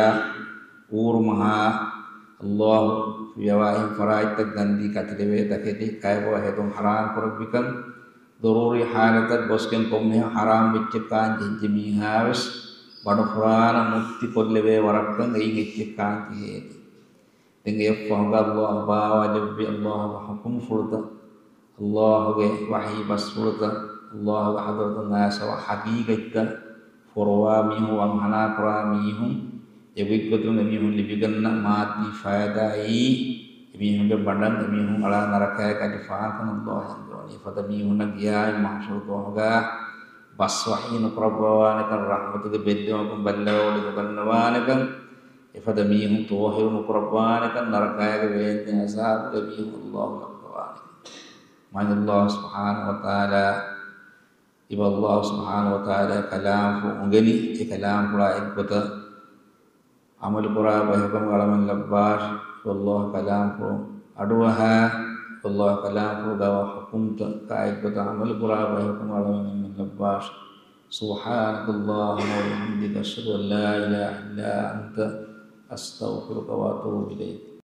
އޫރުމަހާ ﷲ ފިޔަވާ އެހެން ފަރާތްތައް ގަންދީ ކަތިލެވޭ ތަކެތި ކައިބޮއަށް ހެދުން ޙަރާމް ކުރެއްވިކަން، ޟަރޫރީ ޙާލަތަށް ގޮސްގެން ކޮންމެހެން ޙަރާމް ވެއްޗެއް ކާން ޖެހިއްޖެ މީހާވެސް ބަނޑުފުރާނަ މުއްތި ކޮށްލެވޭ ވަރަށްކަން އެއިން އެއްޗެއް ކާން ޖެހޭނެ. ދެން އެއަށްފަހުގަ ﷲ ބާވާލެއްވި ﷲގެ ޙުކުމްފުޅުތައް، ﷲގެ ވަޙީ ބަސްފުޅުތައް، ﷲގެ ޙަޟްރަތުން އައިސްފަ ޙަޤީޤަތްތައް ފޮރުވާ މީހުން، ވަންހަނާކުރާ މީހުން، އެގޮތްގޮތުން އެމީހުން ލިބިގަންނަ މާއްދީ ފައިދާއީ، އެމީހުންގެ ބަނޑަށް އެމީހުން އަޅާ ނަރަކައިގެ އަލިފާންކަން ﷲ ހަނދުވަނީ. އެފަދަ މީހުންނަށް ގިޔާއި މަޙްޝަރު ދުވަހުގަ ބަސް ވަޙީ ނުކުރައްވާނެކަން، ރަޙްމަތުގެ ބެއްލެވުމަކުން ބައްލަވެވޮޑި ނުގަންނަވާނެކަން، އެފަދަ މީހުން ޠާހިރު ނުކުރައްވާނެކަން، ނަރަކައިގެ ވޭންދެން ޢަޛާބުގެ މީހުން ﷲ ލައްވަވާނެކަން. މާތް ﷲ ސުބްޙާނަހޫ ވަތަޢާލާ، އިބަ ﷲ ސުބްޙާނަހޫ ވަތަޢާލާ ކަލާމްފުޅު އުނގެނި، އެ ކަލާމްފުޅާ އެއްގޮތަށް ޢަމަލުކުރާ ބަޔަކު ކަމަށް އަޅަމެން ލައްވާށި. ﷲ ކަލާމްފުޅު އަޑުއަހާ، ﷲ ކަލާމްފުޅުގަ ވާ ޙުކުމްތަކާ އެއްގޮތަށް ޢަމަލުކުރާ ބަޔަކު ކަމަށް އަޅަމެން ލައްވާށި. سبحانك اللهم وبحمدك، أشهد أن لا إله إلا أنت، أستغفرك وأتوب إليك.